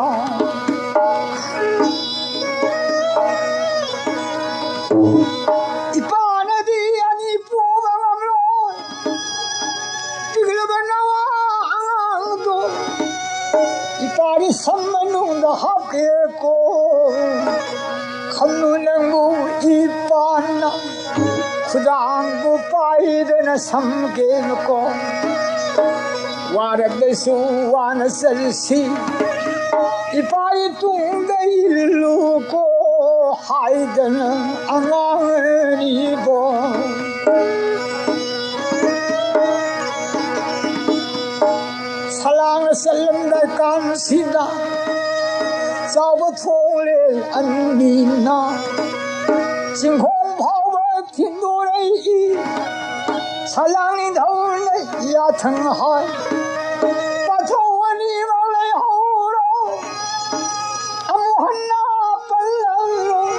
ꯏꯄꯥꯅꯗꯤ ꯑꯅꯤ ꯄꯣꯕ ꯉꯝꯂꯣꯏ꯫ ꯄꯤꯛꯂꯕ ꯅꯋꯥ ꯑꯉꯥꯡꯗꯣ ꯏꯄꯥꯒꯤ ꯁꯝ ꯃꯅꯨꯡꯗ ꯍꯥꯞꯀꯦꯀꯣ꯫ ꯈꯝꯅꯨ ꯅꯪꯕꯨ ꯏꯄꯥꯅ ꯈꯨꯗꯥꯡꯕꯨ ꯄꯥꯏꯗꯅ ꯁꯝꯒꯦꯅꯀꯣ꯫ ꯋꯥꯔꯕꯁꯨ ꯋꯥꯅ ꯆꯠꯁꯤ ꯏꯄꯥꯒꯤ ꯇꯨꯡꯗ ꯏꯜꯂꯨꯀꯣ ꯍꯥꯏꯗꯅ ꯑꯉꯥꯡ ꯑꯅꯤꯕꯣ꯫ ꯁꯂꯥꯡꯅ ꯆꯠꯂꯝꯗꯥꯏ ꯀꯥꯟꯁꯤꯗ ꯆꯥꯎꯕ ꯊꯣꯡꯂꯦ ꯑꯅꯤꯅ ꯆꯤꯡꯈꯣꯡ ꯐꯥꯎꯕ ꯊꯤꯟꯗꯣꯔꯛꯏ꯫ ꯁꯂꯥꯡ ꯅꯤꯡꯊꯧꯅ ꯌꯥꯊꯪ ꯍꯥꯏ, ꯄꯥꯊꯧ ꯑꯅꯤꯃꯛ ꯂꯩꯍꯧꯔꯣ꯫ ꯑꯃꯨꯛ ꯍꯟꯅ ꯄꯜꯂꯔꯣꯏ꯫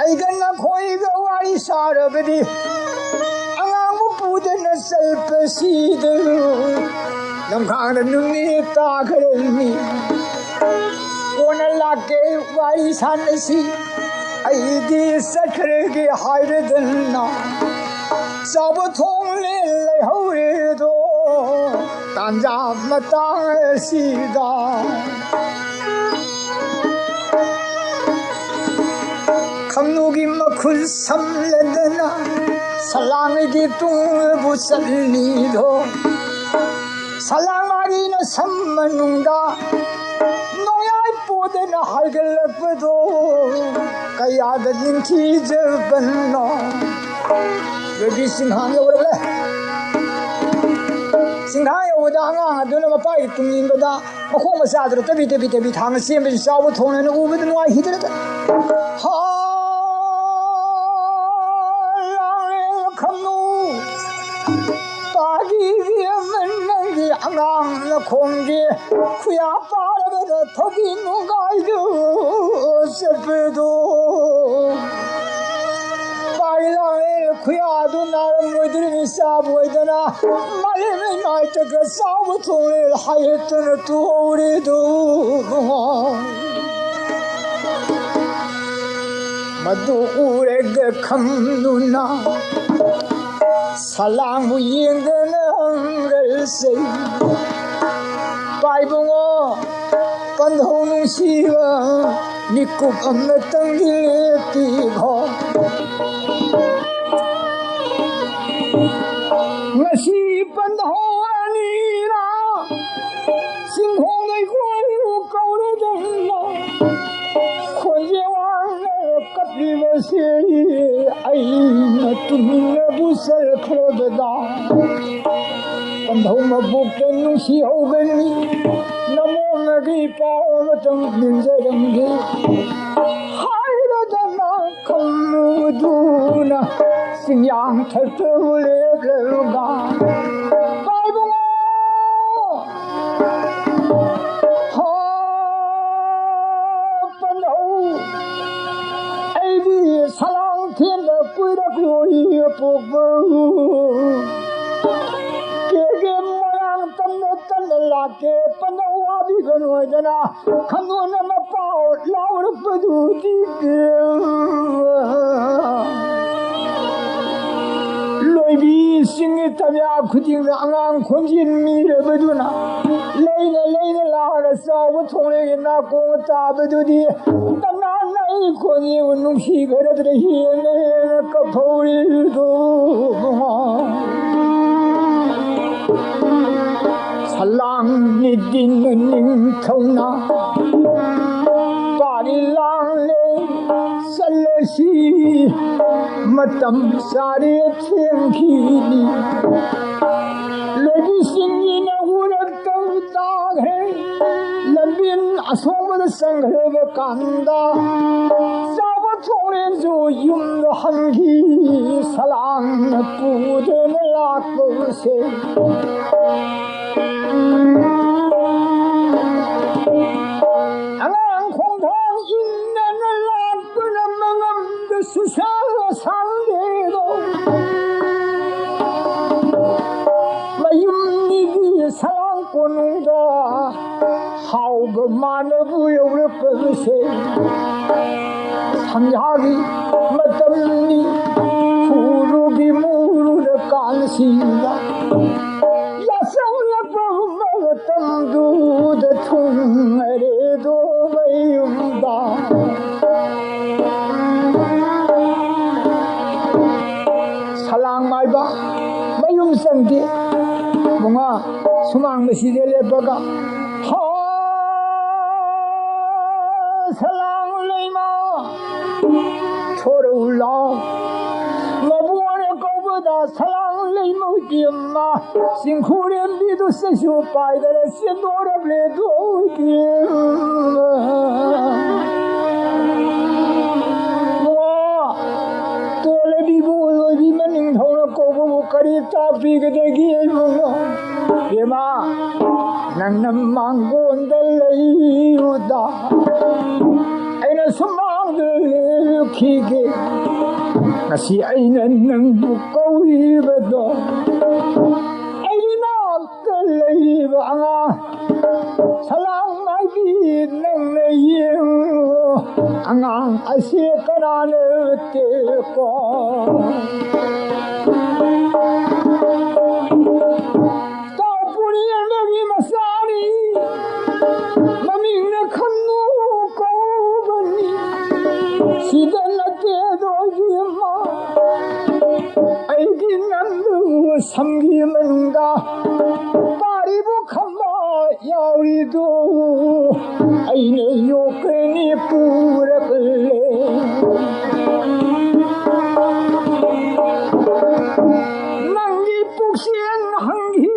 ꯑꯩꯒ ꯅꯈꯣꯏꯒ ꯋꯥꯔꯤ ꯁꯥꯔꯕꯗꯤ ꯑꯉꯥꯡꯕꯨ ꯄꯨꯗꯅ ꯆꯠꯄꯁꯤꯗ ꯂꯝꯈꯥꯡꯗ ꯅꯨꯃꯤꯠ ꯇꯥꯈ꯭ꯔꯦ꯫ ꯃꯤ ꯀꯣꯟꯅ ꯂꯥꯛꯀꯦ ꯋꯥꯔꯤ ꯁꯥꯟꯅꯁꯤ꯫ ꯑꯩꯗꯤ ꯆꯠꯈ꯭ꯔꯒꯦ ꯍꯥꯏꯔꯗꯅ ꯆꯥꯕ ꯊꯣꯡꯂꯦ ꯂꯩꯍꯧꯔꯦꯗꯣ꯫ ꯇꯥꯟꯖꯥ ꯃꯇꯥꯡ ꯑꯁꯤꯗ ꯈꯝꯅꯨꯒꯤ ꯃꯈꯨꯜ ꯁꯝꯂꯗꯅ ꯁꯂꯥꯡꯒꯤ ꯇꯨꯡꯕꯨ ꯆꯠꯂꯤꯗꯣ꯫ ꯁꯂꯥꯡ ꯃꯥꯒꯤꯅ ꯁꯝ ꯃꯅꯨꯡꯗ ꯅꯣꯡꯌꯥꯏ ꯄꯣꯗꯅ ꯍꯥꯏꯒꯠꯂꯛꯄꯗꯣ ꯀꯌꯥꯗ ꯅꯤꯡꯊꯤꯖꯕꯅꯣ꯫ ꯔꯕꯤ ꯁꯤꯡꯍꯥꯟ ꯌꯧꯔꯛꯂꯦ꯫ ꯆꯤꯡꯈꯥ ꯌꯧꯕꯗ ꯑꯉꯥꯡ ꯑꯗꯨꯅ ꯃꯄꯥꯒꯤ ꯇꯨꯡ ꯏꯟꯕꯗ ꯃꯈꯣꯡ ꯃꯆꯥꯗꯨꯗ ꯇꯕꯤ ꯇꯕꯤ ꯇꯕꯤ ꯊꯥꯡꯅ ꯆꯦꯟꯕꯁꯤ ꯆꯥꯎꯕ ꯊꯣꯡꯅꯦꯅ ꯎꯕꯗ ꯅꯨꯡꯉꯥꯏꯈꯤꯗ꯭ꯔꯦꯗ꯫ ꯍꯥ! ꯂꯥꯡꯂꯦ ꯈꯝꯅꯨ꯫ ꯄꯥꯒꯤꯒꯤ ꯑꯃ ꯅꯪꯒꯤ ꯑꯉꯥꯡ ꯅꯈꯣꯡꯒꯤ ꯈꯨꯌꯥ ꯄꯥꯔꯕꯗ ꯊꯧꯒꯤ ꯅꯨꯡꯒꯥꯏꯗꯨ ꯆꯠꯄꯗꯣ꯫ ꯄꯥꯏ ꯂꯥꯡꯂꯦ ꯈꯨꯌꯥꯗꯨ ꯅꯥꯔꯝꯂꯣꯏꯗ꯭ꯔꯤꯉꯩ ꯆꯥꯕ ꯑꯣꯏꯗꯅ ꯃꯥꯂꯦꯝ ꯂꯩꯃꯥꯏꯗꯒ ꯆꯥꯎꯕ ꯊꯣꯡꯂꯦ ꯍꯥꯏꯍꯠꯇꯅ ꯇꯨꯍꯧꯔꯦꯗꯣ꯫ ꯃꯗꯨ ꯎꯔꯒ ꯈꯝꯅꯨꯅ ꯁꯂꯥꯡꯕꯨ ꯌꯦꯡꯗꯅ ꯍꯪꯒꯜꯁꯩ꯫ ꯄꯥꯏꯕꯨꯡꯉꯣ, ꯄꯟꯊꯧ ꯅꯨꯡꯁꯤꯕ, ꯃꯤꯀꯨꯞ ꯑꯃꯇꯪꯗꯤ ꯂꯦꯞꯄꯤꯈꯣ꯫ ꯉꯁꯤ ꯄꯟꯊꯧ ꯑꯅꯤꯔꯥ ꯆꯤꯡꯈꯣꯡꯗꯩ ꯀꯣꯏꯔꯨ ꯀꯧꯔꯗꯧꯅ ꯈꯣꯟꯖꯦꯜ ꯋꯥꯡꯅ ꯀꯞꯂꯤꯕꯁꯤ ꯑꯩꯅ ꯇꯨꯃꯤꯟꯅꯕꯨ ꯆꯠꯈ꯭ꯔꯕꯗ ꯄꯟꯊꯧ ꯃꯕꯣꯛꯇ ꯅꯨꯡꯁꯤꯍꯧꯒꯅꯤ꯫ ꯅꯃꯣꯝꯅꯒꯤ ꯄꯥꯎ ꯑꯃꯇꯪ ꯅꯤꯡꯖꯔꯝꯒꯦ ꯍꯥꯏꯔꯗꯅ ꯈꯝꯅꯨꯗꯨꯅ ꯆꯤꯡꯌꯥꯡ ꯊꯛꯇꯕꯨ ꯂꯦꯞꯂꯒ ꯄꯥꯏꯕꯨꯡꯉꯣ! ꯍꯥ! ꯄꯟꯊꯧ! ꯑꯩꯗꯤ ꯁꯂꯥꯡ ꯊꯦꯟꯕ ꯀꯨꯏꯔꯛꯂꯣꯏ ꯄꯣꯛꯄ꯫ ꯀꯦꯒꯦ ꯃꯣꯏꯔꯥꯡ ꯇꯝꯅ ꯇꯝꯅ ꯂꯥꯛꯀꯦ ꯄꯟꯊꯧ ꯋꯥꯕꯤꯒꯅꯨ ꯍꯥꯏꯗꯅ ꯈꯝꯅꯨꯅ ꯃꯄꯥꯎ ꯂꯥꯎꯔꯛꯄꯗꯨꯗꯤ ꯂꯣꯏꯕꯤ ꯆꯤꯡꯒꯤ ꯇꯝꯌꯥ ꯈꯨꯗꯤꯡꯗ ꯑꯉꯥꯡ ꯈꯣꯟꯖꯦꯜ ꯃꯤꯔꯕꯗꯨꯅ ꯂꯩꯅ ꯂꯩꯅ ꯂꯥꯛꯑꯒ ꯆꯥꯎꯕ ꯊꯣꯡꯂꯦꯒꯤ ꯅꯥꯀꯣꯡ ꯇꯥꯕꯗꯨꯗꯤ ꯇꯝꯅꯥꯟꯅ ꯑꯩ ꯈꯣꯟꯖꯦꯜꯕꯨ ꯅꯨꯡꯁꯤꯈ꯭ꯔꯗ꯭ꯔ ꯍꯦꯟꯅ ꯍꯦꯟꯅ ꯀꯞꯐꯧꯔꯤꯗꯣ꯫ ꯁꯂꯥꯡ ꯅꯤꯗꯤꯟ ꯅꯤꯡꯊꯧꯅ ꯄꯥꯔꯤ ꯂꯥꯡꯂꯦ ꯆꯠꯂꯁꯤ ꯃꯇꯝ ꯆꯥꯔꯦ ꯊꯦꯡꯈꯤꯅꯤ꯫ ꯂꯣꯏꯕꯤꯁꯤꯡꯒꯤꯅ ꯎꯔꯛꯇꯕ ꯇꯥꯈ꯭ꯔꯦ꯫ ꯂꯝꯕꯦꯟ ꯑꯁꯣꯡꯕꯗ ꯆꯪꯈ꯭ꯔꯕ ꯀꯥꯟꯗ ꯆꯥꯕ ꯊꯣꯡꯂꯦꯟꯁꯨ ꯌꯨꯝꯗ ꯍꯟꯈꯤ꯫ ꯁꯂꯥꯡꯅ ꯄꯨꯗꯨꯅ ꯂꯥꯛꯄꯁꯦ ꯑꯉꯥꯡ ꯈꯣꯡꯊꯥꯡ ꯏꯟꯗꯅ ꯂꯥꯛꯄꯅ ꯃꯉꯝꯗ ꯁꯨꯁꯥ ꯁꯥꯡꯗꯦꯗꯣ꯫ ꯃꯌꯨꯝꯗꯒꯤ ꯁꯂꯥꯡ ꯀꯣꯅꯨꯡꯗ ꯍꯥꯎꯕ ꯃꯥꯅꯕꯨ ꯌꯧꯔꯛꯄꯁꯦ ꯁꯟꯖꯥꯒꯤ ꯃꯇꯝꯅꯤ꯫ ꯈꯨꯔꯨꯒꯤ ꯃꯨꯔꯨꯗ ꯀꯥꯟꯁꯤꯡꯗ ꯌꯥꯆꯪꯂꯛꯄ ꯃꯇꯝꯗꯨꯗ ꯊꯨꯡꯉꯔꯦꯗꯣ ꯃꯌꯨꯝꯗ꯫ ꯁꯂꯥꯡ ꯃꯥꯏꯕ ꯃꯌꯨꯝ ꯆꯪꯗꯦ꯫ ꯃꯉꯥ ꯁꯨꯃꯥꯡ ꯃꯁꯤꯗ ꯂꯦꯞꯄꯒ, "ꯍꯥ, ꯁꯂꯥꯡ ꯂꯩꯃ, ꯊꯣꯔꯛꯎ ꯂꯥꯎ꯫ ꯃꯕꯨꯡꯅ ꯀꯧꯕꯗ ꯁꯂꯥꯡ ꯂꯩꯃ ꯏꯕꯦꯝꯃ, ꯆꯤꯡꯈꯨꯔꯦꯝꯕꯤꯗꯨ ꯆꯩꯁꯨ ꯄꯥꯏꯗꯅ ꯆꯦꯟꯗꯣꯔꯛꯂꯦ ꯇꯣꯏꯕꯤ꯫ ꯋꯥ, ꯇꯣꯜꯂꯕꯤꯕꯨ ꯂꯣꯏꯕꯤ ꯃꯅꯤꯡꯊꯧꯅ ꯀꯧꯕꯕꯨ ꯀꯔꯤ ꯇꯥꯛꯄꯤꯒꯗꯒꯦ ꯏꯕꯨꯡꯉꯣ? ꯏꯕꯦꯝꯃ, ꯅꯪꯅ ꯃꯥꯡꯒꯣꯟꯗ ꯂꯩꯌꯨꯗ, ꯑꯩꯅ ꯁꯨꯃꯥꯡꯗ ꯂꯦꯞꯈꯤꯒꯦ꯫ ꯉꯁꯤ ꯑꯩꯅ ꯅꯪꯕꯨ ꯀꯧꯔꯤꯕꯗꯣ, ꯑꯩꯒꯤ ꯅꯥꯛꯇ ꯂꯩꯕ ꯑꯉꯥꯡ ꯁꯂꯥꯡ ꯃꯥꯏꯕꯤ ꯅꯪꯅ ꯌꯦꯡꯉꯨ, ꯑꯉꯥꯡ ꯑꯁꯤ ꯀꯅꯥꯅ ꯇꯦꯛꯀꯣ?" ꯇꯥꯎꯄꯨꯔꯦꯜꯒꯤ ꯃꯆꯥꯅꯤ, ꯃꯃꯤꯡꯅ ꯈꯟꯅꯨ ꯀꯧꯕꯅꯤ꯫ ꯁꯤꯗ ꯅꯠꯇꯦꯗꯣ ꯏꯕꯦꯝꯃ, ꯑꯩꯒꯤ ꯅꯪꯕꯨ ꯁꯝꯒꯤ ꯃꯅꯨꯡꯗ ꯄꯥꯔꯤꯕꯨ ꯈꯝꯕ ꯌꯥꯎꯔꯤꯗꯨ ꯑꯩꯅ ꯌꯣꯛꯀꯅꯤ ꯄꯨꯔꯛꯂꯦ꯫ ꯅꯪꯒꯤ ꯄꯨꯛꯆꯦꯜ ꯍꯪꯈꯤ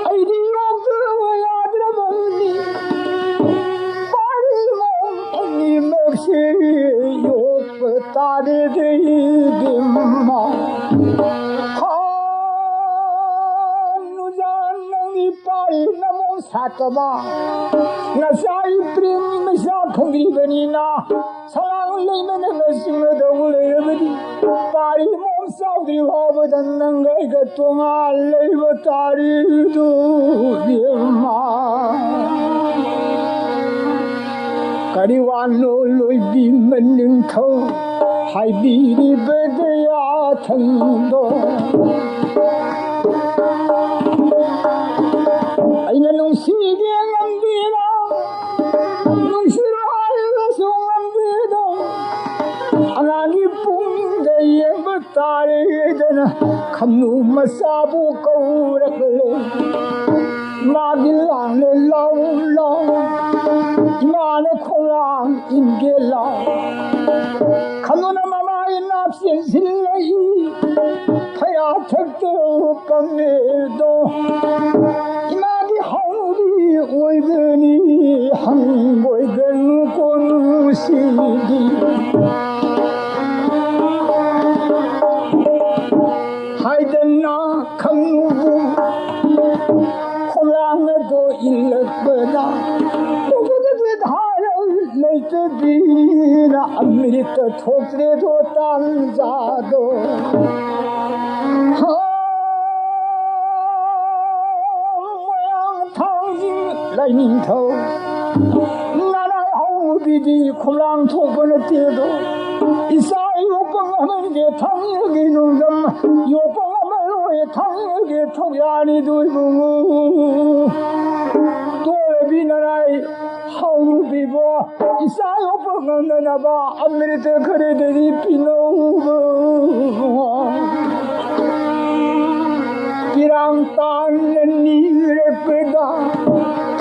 ꯑꯩꯗꯤ ꯌꯣꯛꯇ꯭ꯔꯕ ꯌꯥꯗ꯭ꯔꯕꯅꯤ꯫ ꯄꯥꯔꯤꯃꯣ ꯑꯅꯤꯃꯛꯁꯦ ꯌꯣꯛꯄ ꯇꯥꯔꯦꯗ ꯏꯕꯦꯝꯃ꯫ ꯍꯥ, ꯅꯨꯖꯥ ꯅꯪꯒꯤ ꯄꯥꯔꯤ ꯅꯃꯣ ꯁꯥꯇꯕ꯫ ꯅꯆꯥ ꯏꯄ꯭ꯔꯦꯝꯒꯤ ꯃꯩꯁꯥ ꯐꯪꯗ꯭ꯔꯤꯕꯅꯤꯅ ꯁꯂꯥꯡ ꯂꯩꯃꯅ ꯆꯤꯡꯅꯗꯧ ꯂꯩꯔꯕꯗꯤ ꯄꯥꯔꯤ ꯃꯣꯝ ꯆꯥꯎꯗ꯭ꯔꯤ ꯐꯥꯎꯕꯗ ꯅꯪꯒ ꯑꯩꯒ ꯇꯣꯉꯥꯟ ꯂꯩꯕ ꯇꯥꯔꯤꯗꯨ ꯏꯕꯦꯝꯃ꯫ ꯀꯔꯤ ꯋꯥꯅꯣ ꯂꯣꯏꯕꯤ ꯃꯅꯤꯡꯊꯧ ꯍꯥꯏꯕꯤꯔꯤꯕꯗ ꯌꯥꯊꯪꯗꯣ? ꯑꯩꯅ ꯅꯨꯡꯁꯤꯒꯦ ꯉꯝꯕꯤꯔ ꯅꯨꯡꯁꯤꯔꯣ ꯍꯥꯏꯔꯁꯨ ꯉꯝꯕꯤꯗꯣ꯫ ꯑꯉꯥꯡꯒꯤ ꯄꯨꯛꯅꯤꯡꯗ ꯌꯦꯡꯕ ꯇꯥꯔꯦꯗꯅ ꯈꯝꯅꯨ ꯃꯆꯥꯕꯨ ꯀꯧꯔꯛꯂꯦ꯫ ꯃꯥꯒꯤ ꯂꯥꯡꯅ ꯂꯥꯎ ꯂꯥꯎ ꯏꯃꯥꯅ ꯈꯣꯡꯂꯥꯡ ꯏꯟꯒꯦ ꯂꯥꯎ꯫ ꯈꯝꯅꯨꯅ ꯃꯃꯥꯒꯤ ꯅꯥꯞ ꯆꯦꯟꯁꯤꯜꯂꯛꯏ꯫ ꯐꯩꯔꯥ ꯊꯛꯇ ꯄꯪꯂꯦꯗꯣ꯫ ꯏꯃꯥꯒꯤ ꯍꯥꯎꯅꯕꯤ ꯑꯣꯏꯕꯅꯤ ꯍꯪꯒꯣꯏꯒꯅꯨ ꯀꯣꯟꯁꯤꯗꯤ꯫ ꯍꯥꯏꯗꯅ ꯈꯪꯉꯨ ꯈꯣꯡꯂꯥꯡ ꯑꯗꯣ ꯏꯜꯂꯛꯄꯗ ꯎꯕꯗ ꯕꯦꯙꯥꯔ ꯂꯩꯇꯕꯤꯅ ꯑꯃ꯭ꯔꯤꯇ ꯊꯣꯛꯇ꯭ꯔꯦꯗꯣ ꯇꯥꯟꯖꯥꯗꯣ꯫ ꯍꯥ, ꯃꯣꯏꯔꯥꯡ ꯊꯥꯡꯖꯤꯡ ꯂꯥꯏꯅꯤꯡꯊꯧ ꯅꯅꯥꯏ ꯍꯧꯕꯤꯗꯤ ꯈꯣꯡꯂꯥꯡ ꯊꯣꯛꯄ ꯅꯠꯇꯦꯗꯣ꯫ ꯏꯆꯥ ꯌꯣꯛꯄ ꯉꯝꯍꯟꯒꯦ ꯊꯥꯡꯖꯤꯡꯒꯤ ꯅꯨꯡꯗꯝ ꯌꯣꯛꯄ ꯉꯝꯍꯜꯂꯣꯏ ꯊꯥꯡꯖꯤꯡꯒꯤ ꯊꯧꯌꯥꯅꯤꯗꯨ ꯏꯕꯨꯡꯉꯣ꯫ ꯇꯣꯏꯕꯤ ꯅꯅꯥꯏ ꯍꯧꯕꯤꯕꯣ ꯏꯆꯥ ꯌꯣꯛꯄ ꯉꯝꯅꯅꯕ ꯑꯃ꯭ꯔꯤꯇ ꯈꯔꯗꯗꯤ ꯄꯤꯅꯧꯕ꯫ ꯄꯤꯔꯥꯡ ꯇꯥꯡꯅ ꯅꯤꯔꯛꯄꯗ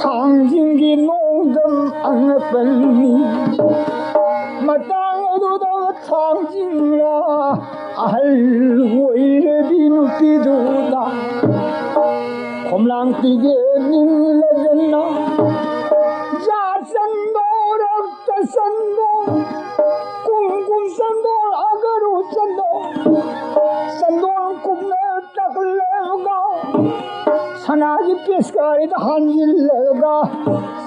ꯊꯥꯡꯖꯤꯡꯒꯤ ꯅꯣꯡꯗꯝ ꯑꯉꯛꯄꯅꯤ꯫ ꯃꯇꯥꯡ ꯑꯗꯨꯗ ꯊꯥꯡꯖꯤꯡꯅ ꯑꯍꯜ ꯑꯣꯏꯔꯕꯤ ꯅꯨꯄꯤꯗꯨꯗ ꯈꯣꯝꯂꯥꯡ ꯄꯤꯒꯦ ꯅꯤꯡꯂꯗꯅ, ꯖꯥ ꯆꯟꯗꯣ, ꯔꯛꯇ ꯆꯟꯗꯣ, ꯀꯨꯝ ꯀꯨꯝ ꯆꯟꯗꯣ, ꯑꯒꯔꯨ ꯆꯟꯗꯣ, ꯆꯟꯗꯣꯟ ꯀꯨꯝꯅ ꯇꯛꯂꯒ, ꯁꯅꯥꯒꯤ ꯄꯤꯁꯀꯥꯔꯤꯗ ꯍꯥꯟꯖꯤꯜꯂꯒ,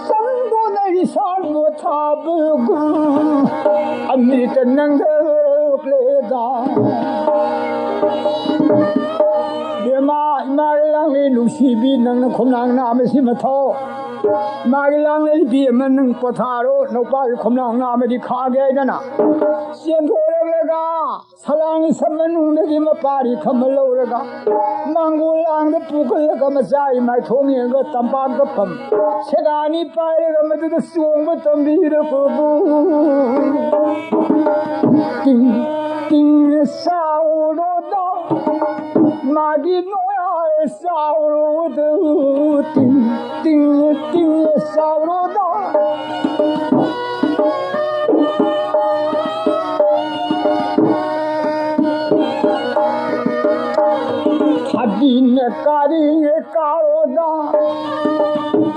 ꯆꯟꯗꯣꯟ ꯑꯩ ꯁꯥꯟꯕ ꯊꯥꯕꯒꯨꯝ, ꯑꯃ꯭ꯔꯤꯇ ꯅꯪꯊꯔꯛꯂꯦꯗ꯫ ꯕꯦꯝꯃ, ꯏꯃꯥꯒꯤ ꯂꯥꯡꯂꯦꯟ ꯅꯨꯡꯁꯤꯕꯤ, ꯅꯪꯅ ꯈꯣꯝꯂꯥꯡ ꯅꯥꯝꯃꯁꯤ ꯃꯊꯧ꯫ ꯏꯃꯥꯒꯤ ꯂꯥꯡꯂꯦꯟ ꯏꯕꯦꯝꯃ, ꯅꯪ ꯄꯣꯊꯥꯔꯣ, ꯅꯨꯄꯥꯒꯤ ꯈꯣꯝꯂꯥꯡ ꯅꯥꯝꯃꯗꯤ ꯈꯥꯒꯦ ꯍꯥꯏꯗꯅ ꯆꯦꯟꯊꯣꯔꯛꯂꯒ, ꯁꯂꯥꯡꯒꯤ ꯁꯝ ꯃꯅꯨꯡꯗꯒꯤ ꯃꯄꯥꯔꯤ ꯈꯝꯕ ꯂꯧꯔꯒ, ꯃꯥꯡꯒꯣꯜ ꯂꯥꯡꯗ ꯄꯨꯈꯠꯂꯒ, ꯃꯆꯥꯒꯤ ꯃꯥꯏꯊꯣꯡ ꯌꯦꯡꯉꯒ ꯇꯝꯄꯥꯛꯇ ꯐꯝ ꯁꯦꯒꯥꯅꯤ ꯄꯥꯏꯔꯒ ꯃꯗꯨꯗ ꯆꯣꯡꯕ ꯇꯝꯕꯤꯔꯕꯕꯨ꯫ ꯇꯤꯡ ꯇꯤꯡ ꯁꯥꯎꯔꯣꯗ, ꯃꯥꯒꯤ ꯅꯣꯌꯥ ꯁꯥꯎꯔꯣꯗ, ꯇꯤꯡ ꯇꯤꯡ ꯇꯤꯡ ꯁꯥꯎꯔꯣꯗ꯫ ꯊꯕꯤꯅ ꯀꯥꯔꯤꯉꯩ ꯀꯥꯔꯣꯗ,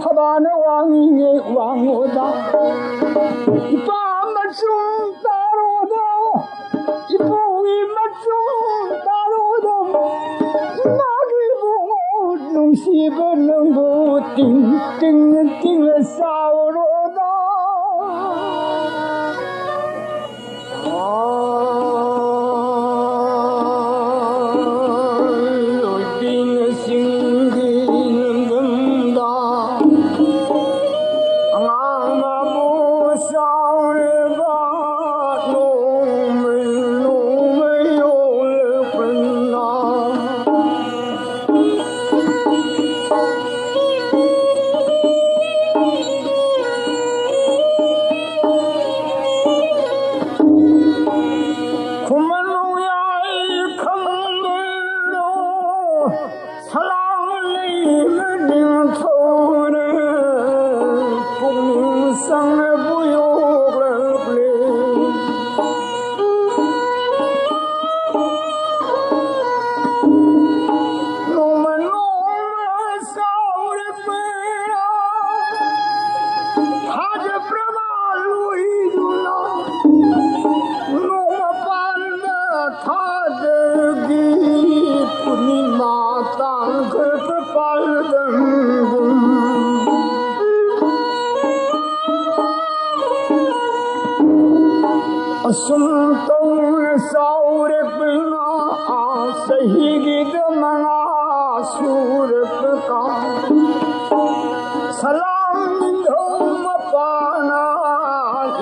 ꯊꯕꯥꯅ ꯋꯥꯡꯉꯤꯉꯩ ꯋꯥꯡꯉꯣꯗ, ꯏꯄꯥ ꯃꯆꯨꯝ ꯇꯥꯔꯣꯗ, ꯏꯄꯨꯒꯤ ꯃꯆꯨꯝ ꯇꯥꯔꯣꯗ, ꯏꯃꯥꯒꯤ ꯏꯕꯨꯡꯉꯣ ꯅꯨꯡꯁꯤꯕ ꯅꯪꯕꯨ ꯇꯤꯡ ꯇꯤꯡ ꯇꯤꯡ ꯁꯥꯎꯔꯣꯗ꯫ ꯄꯥꯜꯗꯝꯒꯨꯝ ꯑꯁꯨꯝ ꯇꯧꯅ ꯆꯥꯎꯔꯛꯄꯅ ꯆꯍꯤꯒꯤꯗ ꯃꯉꯥ ꯁꯨꯔꯛꯄ ꯀꯥꯟ ꯁꯂꯥꯝ ꯅꯤꯡꯊꯧ ꯃꯄꯥꯅ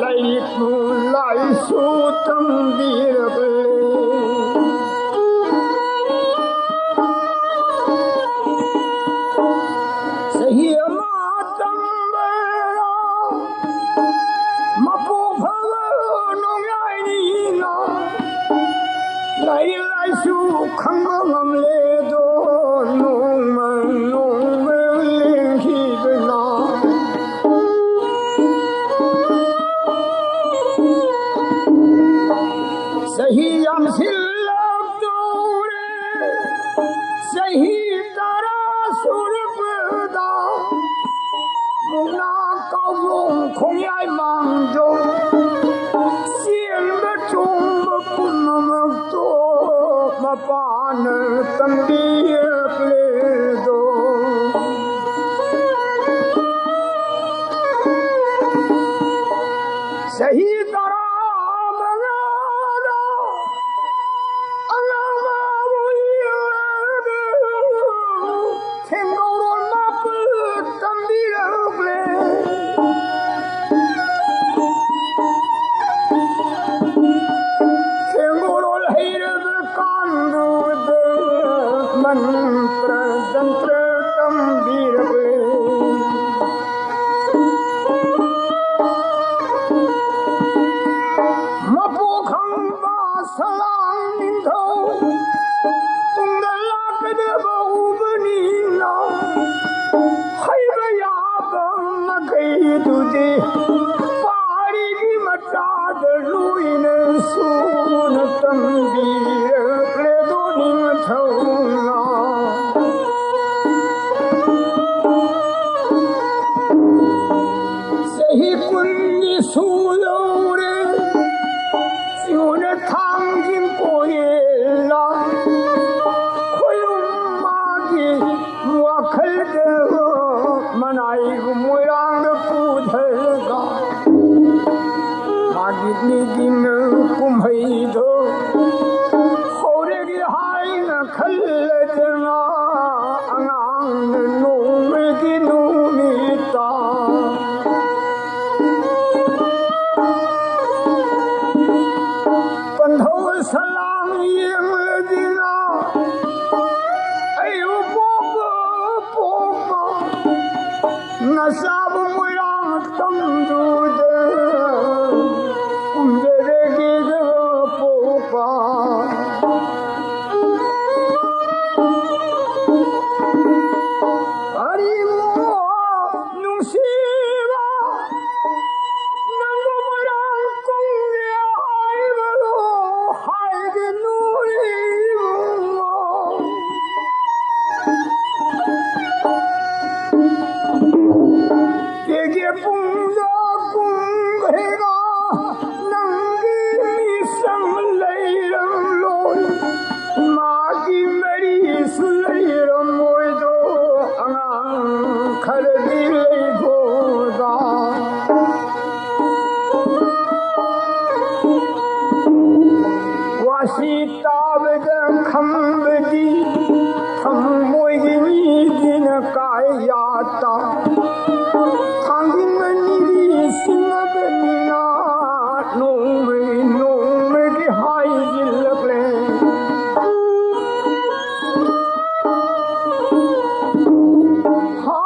ꯂꯥꯏꯔꯤꯛꯄꯨ ꯂꯥꯏꯁꯨ ꯇꯝꯕꯤꯔꯛꯂꯦ꯫ ꯆꯍꯤ ꯑꯃ ꯇꯝꯕꯗ ꯃꯄꯨ ꯐꯕ ꯅꯣꯡꯌꯥꯏꯅꯤꯅ ꯂꯥꯏꯔꯤꯛ ꯂꯥꯏꯁꯨ ꯈꯪꯕ ꯉꯝꯂꯦꯗꯣ ꯅꯣꯡꯃ ꯅꯣꯡꯃ ꯂꯦꯡꯈꯤꯗꯅ ꯆꯍꯤ ꯌꯥꯝꯁꯤꯜꯂꯛꯇꯧꯔꯦ꯫ ꯆꯍꯤ ꯇꯔꯥ ꯁꯨꯔꯛꯄꯗ ꯃꯨꯛꯅꯥ ꯀꯥꯎꯖꯣꯡ ꯈꯣꯡꯌꯥꯏ ꯃꯥꯡꯖꯧ ꯆꯦꯟꯕ ꯆꯣꯡꯕ ꯄꯨꯝꯅꯃꯛꯇꯣ ꯃꯄꯥꯅ ꯇꯝꯕꯤꯔꯛꯂꯦꯗꯣ꯫ ꯆꯍꯤ ꯇꯔꯥ ꯃꯉꯥꯗ ꯑꯉꯥꯡ ꯑꯃꯕꯨ ꯌꯦꯡꯂꯒ ꯊꯦꯡꯒꯧꯔꯣꯜ ꯃꯥꯄꯜ ꯇꯝꯕꯤꯔꯛꯂꯦ꯫ ꯊꯦꯡꯒꯧꯔꯣꯜ ꯍꯩꯔꯕ ꯀꯥꯟꯗꯨꯗ ꯃꯟꯇ꯭ꯔ ꯇꯟꯇ꯭ꯔ ꯇꯝꯕꯤꯔꯛꯂꯦ꯫ ꯃꯄꯣꯛ ꯈꯪꯕ ꯁꯂꯥꯝ ꯅꯤꯡꯊꯧ ꯇꯨꯡꯗ ꯂꯥꯛꯀꯗꯕ ꯎꯕꯅꯤꯅ ꯍꯩꯕ ꯌꯥꯕ ꯃꯈꯩꯗꯨꯗꯤ ꯄꯥꯔꯤꯒꯤ ꯃꯆꯥꯗ ꯂꯣꯏꯅ ꯁꯨꯅ ꯇꯝꯕꯤꯔꯛꯂꯦꯗꯣ ꯅꯤꯡꯊꯧꯅ꯫ ꯆꯍꯤ ꯀꯨꯟꯅꯤ ꯁꯨ ꯌꯧꯔꯦ꯫ ꯁꯤꯡꯅ ꯊꯥꯡꯖꯤꯡ ꯀꯣꯏꯂꯥ ꯈꯣꯏꯔꯨꯝ ꯃꯥꯒꯤ ꯃꯅꯥꯏꯕꯨ ꯃꯣꯏꯔꯥꯡꯗ ꯄꯨꯊꯔꯒ ꯃꯥꯒꯤ ꯃꯤꯒꯤ ꯀꯨꯝꯍꯩꯗꯣ ꯍꯧꯔꯒꯦ ꯍꯥꯏꯅ ꯈꯜꯂꯗꯅ ꯑꯉꯥꯡꯅ ꯅꯣꯡꯃꯒꯤ ꯅꯨꯃꯤꯠꯇ ꯄꯟꯊꯧ ꯁꯂꯥꯡ ꯌꯦꯡꯂꯗꯅ ꯑꯩꯕꯨ ꯄꯣꯛꯄ ꯄꯣꯛꯄ ꯅꯆꯥꯕꯨ ꯃꯣꯏꯔꯥꯡ ꯇꯝꯗꯨꯗ ꯀꯨꯝꯖꯔꯒꯦ ꯄꯣꯛꯄ꯫ ꯑꯔꯤꯕ ꯅꯨꯡꯁꯤꯕ ꯅꯪꯕꯨ ꯃꯣꯏꯔꯥꯡ ꯀꯨꯝꯒꯦ ꯍꯥꯏꯕꯗꯣ ꯍꯥꯏꯒꯅꯨ ꯏꯕꯨꯡꯉꯣ꯫ ꯀꯦꯒꯦ ꯄꯨꯡꯗ ꯀꯨꯝꯈ꯭ꯔꯦꯒ ꯅꯪꯒꯤ ꯃꯤꯁꯪ ꯂꯩꯔꯝꯂꯣꯏ꯫ ꯃꯥꯒꯤ ꯃꯔꯤꯁꯨ ꯂꯩꯔꯝꯃꯣꯏꯗꯣ ꯑꯉꯥꯡ ꯈꯔꯗꯤ ꯂꯩꯈꯣꯗ꯫ ꯋꯥꯁꯤ ꯇꯥꯕꯗ ꯈꯝꯕꯗꯤ ꯊꯃꯣꯏꯒꯤ ꯃꯤꯗꯤꯅ ꯀꯥꯏ ꯌꯥꯇ꯫ ꯊꯥꯡꯖꯤꯟ ꯑꯅꯤꯗꯤ ꯁꯤꯟꯅꯕꯅꯤꯅ ꯅꯣꯡꯃꯒꯤ ꯅꯣꯡꯃꯒꯤ ꯍꯥꯏꯖꯤꯜꯂꯛꯂꯦ꯫ ꯍꯥ,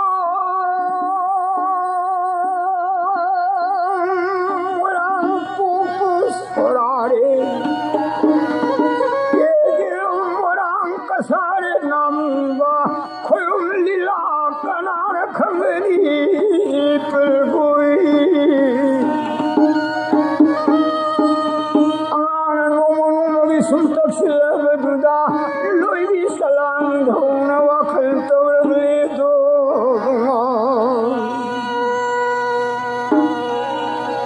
ꯃꯣꯏꯔꯥꯡ ꯄꯣꯛꯄ ꯁꯣꯔꯥꯔꯦ꯫ ꯀꯦꯒꯦ ꯃꯣꯏꯔꯥꯡ ꯀꯁꯥꯔꯦ ꯅꯝꯕ ꯈꯣꯏꯔꯨꯝ ꯂꯤꯂꯥ ꯀꯅꯥꯅ ꯈꯪꯒꯅꯤ? ꯄꯤꯜꯒꯨꯏ ꯑꯉꯥꯡꯅ ꯅꯣꯡꯃ ꯅꯣꯡꯃꯒꯤ ꯁꯨꯝ ꯇꯛꯁꯤꯜꯂꯕꯗꯨꯗ ꯂꯣꯏꯕꯤ ꯆꯂꯥꯡꯗꯧꯅ ꯋꯥꯈꯜ ꯇꯧꯔꯛꯂꯦꯗꯣ꯫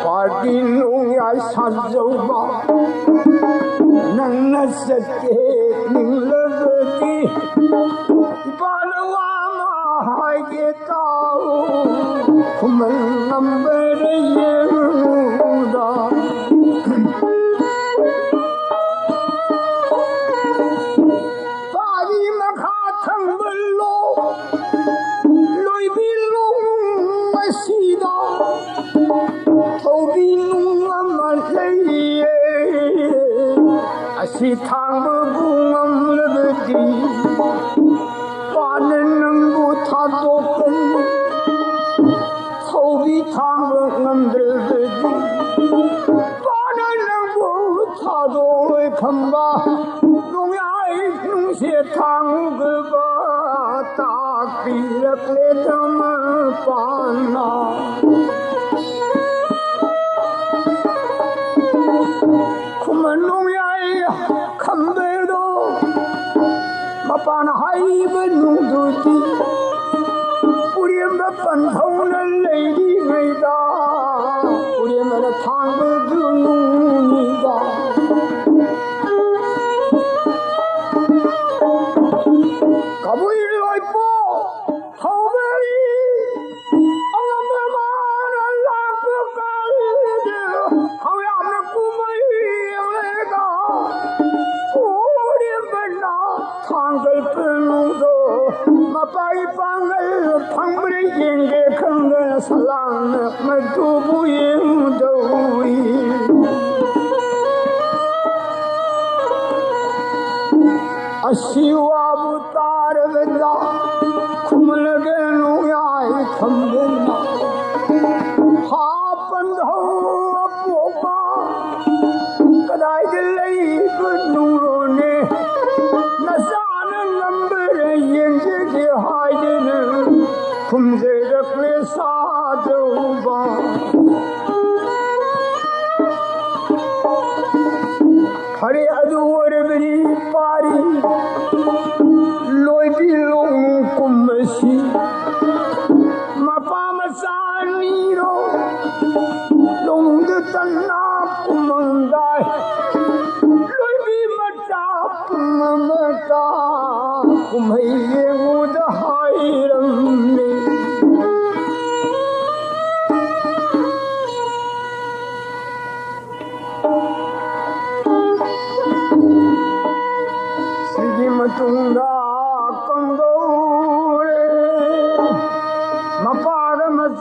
ꯄꯥꯔꯇꯤ ꯅꯣꯡꯌꯥꯏ ꯁꯥꯖꯧꯕ ꯅꯪꯅ ꯆꯠꯀꯦ ꯅꯤꯡꯂꯕꯗꯤ ꯏꯄꯥꯅ ꯋꯥ ꯑꯃ ꯑꯩꯒꯤ ꯇꯥꯎ ꯈꯨꯃꯟ ꯉꯝꯕꯔ ꯌꯦꯡꯉꯨꯗ꯫ ꯄꯥꯔꯤ ꯃꯈꯥ ꯊꯪꯕ ꯂꯣ ꯂꯣꯏꯕꯤ ꯂꯣꯡ ꯑꯁꯤꯗ ꯊꯧꯕꯤ ꯅꯨꯡ ꯑꯃ ꯂꯩꯌꯦ꯫ ꯑꯁꯤ ꯊꯥꯡꯕꯕꯨ ꯉꯝꯂꯕꯗꯤ ꯄꯥꯅ ꯅꯪꯕꯨ ꯊꯥꯗꯣꯛꯀꯅꯤ꯫ ꯊꯧꯕꯤ ꯊꯥꯡꯕ ꯉꯝꯗ꯭ꯔꯕꯗꯤ ꯄꯥꯅ ꯅꯪꯕꯨ ꯊꯥꯗꯣꯛꯂꯣꯏ ꯈꯝꯕ꯫ ꯅꯣꯡꯌꯥꯏ ꯅꯨꯡꯁꯦ ꯊꯥꯡꯒꯕ ꯇꯥꯛꯄꯤꯔꯛꯂꯦ ꯇꯃ ꯄꯥꯅ꯫ ꯈꯨꯃꯟ ꯅꯣꯡꯌꯥꯏ ꯈꯝꯕꯗꯣ ꯃꯄꯥꯅ ꯍꯥꯏꯕ ꯅꯨꯡꯗꯨꯗꯤ ꯎꯔꯦꯝꯕ ꯄꯟꯊꯧꯅ ꯂꯩꯔꯤꯉꯩꯗ ꯎꯔꯦꯝꯕꯅ ꯊꯥꯡꯕꯗꯨ ꯅꯨꯡꯅꯤꯗ꯫ ꯀꯕꯨꯏ ꯂꯣꯏꯄꯣ ꯍꯧꯕꯔꯤ ꯑꯉꯝꯕ ꯃꯥꯅ ꯂꯥꯛꯄ ꯀꯥꯟꯗ ꯍꯧꯌꯥꯝꯅ ꯀꯨꯝꯍꯩ ꯌꯦꯡꯂꯒ ꯎꯔꯤꯕꯅ ꯊꯥꯡꯒꯜ ꯄꯨꯡꯗꯣ ꯃꯄꯥ ꯏꯄꯥꯡꯒꯜ ꯐꯪꯕ꯭ꯔꯥ ꯌꯦꯡꯒꯦ ꯈꯪꯗꯅ ꯁꯂꯥꯡꯅ ꯃꯗꯨꯕꯨ ꯌꯦꯡꯗꯧꯔꯤ꯫ ꯑꯁꯤ ꯋꯥꯕꯨ ꯇꯥꯔꯕꯗ ꯈꯨꯝꯂꯒꯦ ꯅꯣꯡꯌꯥꯏ ꯈꯝꯕꯅ꯫ ꯍꯥꯞꯄꯟ ꯍꯧꯕ ꯄꯣꯛꯄ ꯀꯗꯥꯏꯗ ꯂꯩꯕ ꯅꯨꯡꯂꯣꯅꯦ? ꯅꯆꯥꯅ ꯉꯝꯕꯔ ꯌꯦꯡꯖꯒꯦ ꯍꯥꯏꯗꯅ ꯈꯨꯝꯖꯔꯛꯂꯦ ꯁꯥꯗꯧꯕ꯫ ꯐꯔꯦ ꯑꯗꯨ ꯑꯣꯏꯔꯕꯗꯤ ꯄꯥꯔꯤ ꯂꯣꯏꯕꯤ ꯂꯣꯡ ꯀꯨꯝꯕꯁꯤ ꯃꯄꯥ ꯃꯆꯥ ꯑꯅꯤꯔꯣ ꯂꯣꯡꯗ ꯇꯟꯅ ꯀꯨꯝꯃꯝꯗꯥꯏ ꯂꯣꯏꯕꯤ ꯃꯆꯥ ꯄꯨꯝ ꯑꯃꯇ ꯀꯨꯝꯍꯩ ꯌꯦꯡꯉꯨꯗ ꯍꯥꯏꯔꯝꯃꯤ꯫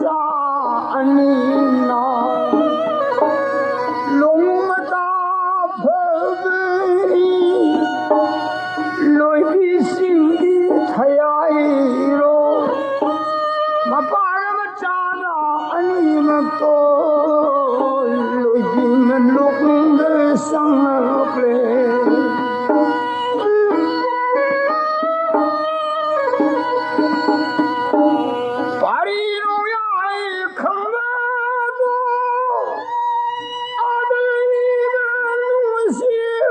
ꯃꯆꯥ ꯑꯅꯤꯅ ꯂꯣꯡ ꯃꯆꯥ ꯐꯖꯔꯤ꯫ ꯂꯣꯏꯕꯤꯁꯤꯡꯗꯤ ꯊꯌꯥꯏꯔꯣ꯫ ꯃꯄꯥꯅ ꯃꯆꯥꯅ ꯑꯅꯤꯃꯛꯇꯣ ꯂꯣꯏꯕꯤꯅ ꯂꯣꯛꯅꯨꯡꯗ ꯆꯪꯂꯛꯂꯦ꯫ ꯄꯥꯔꯤ ꯅꯣꯡꯌꯥꯏ ꯈꯪꯕꯗꯣ ꯑꯥꯗ ꯂꯩꯕ ꯅꯨꯡꯁꯤꯌꯨ꯫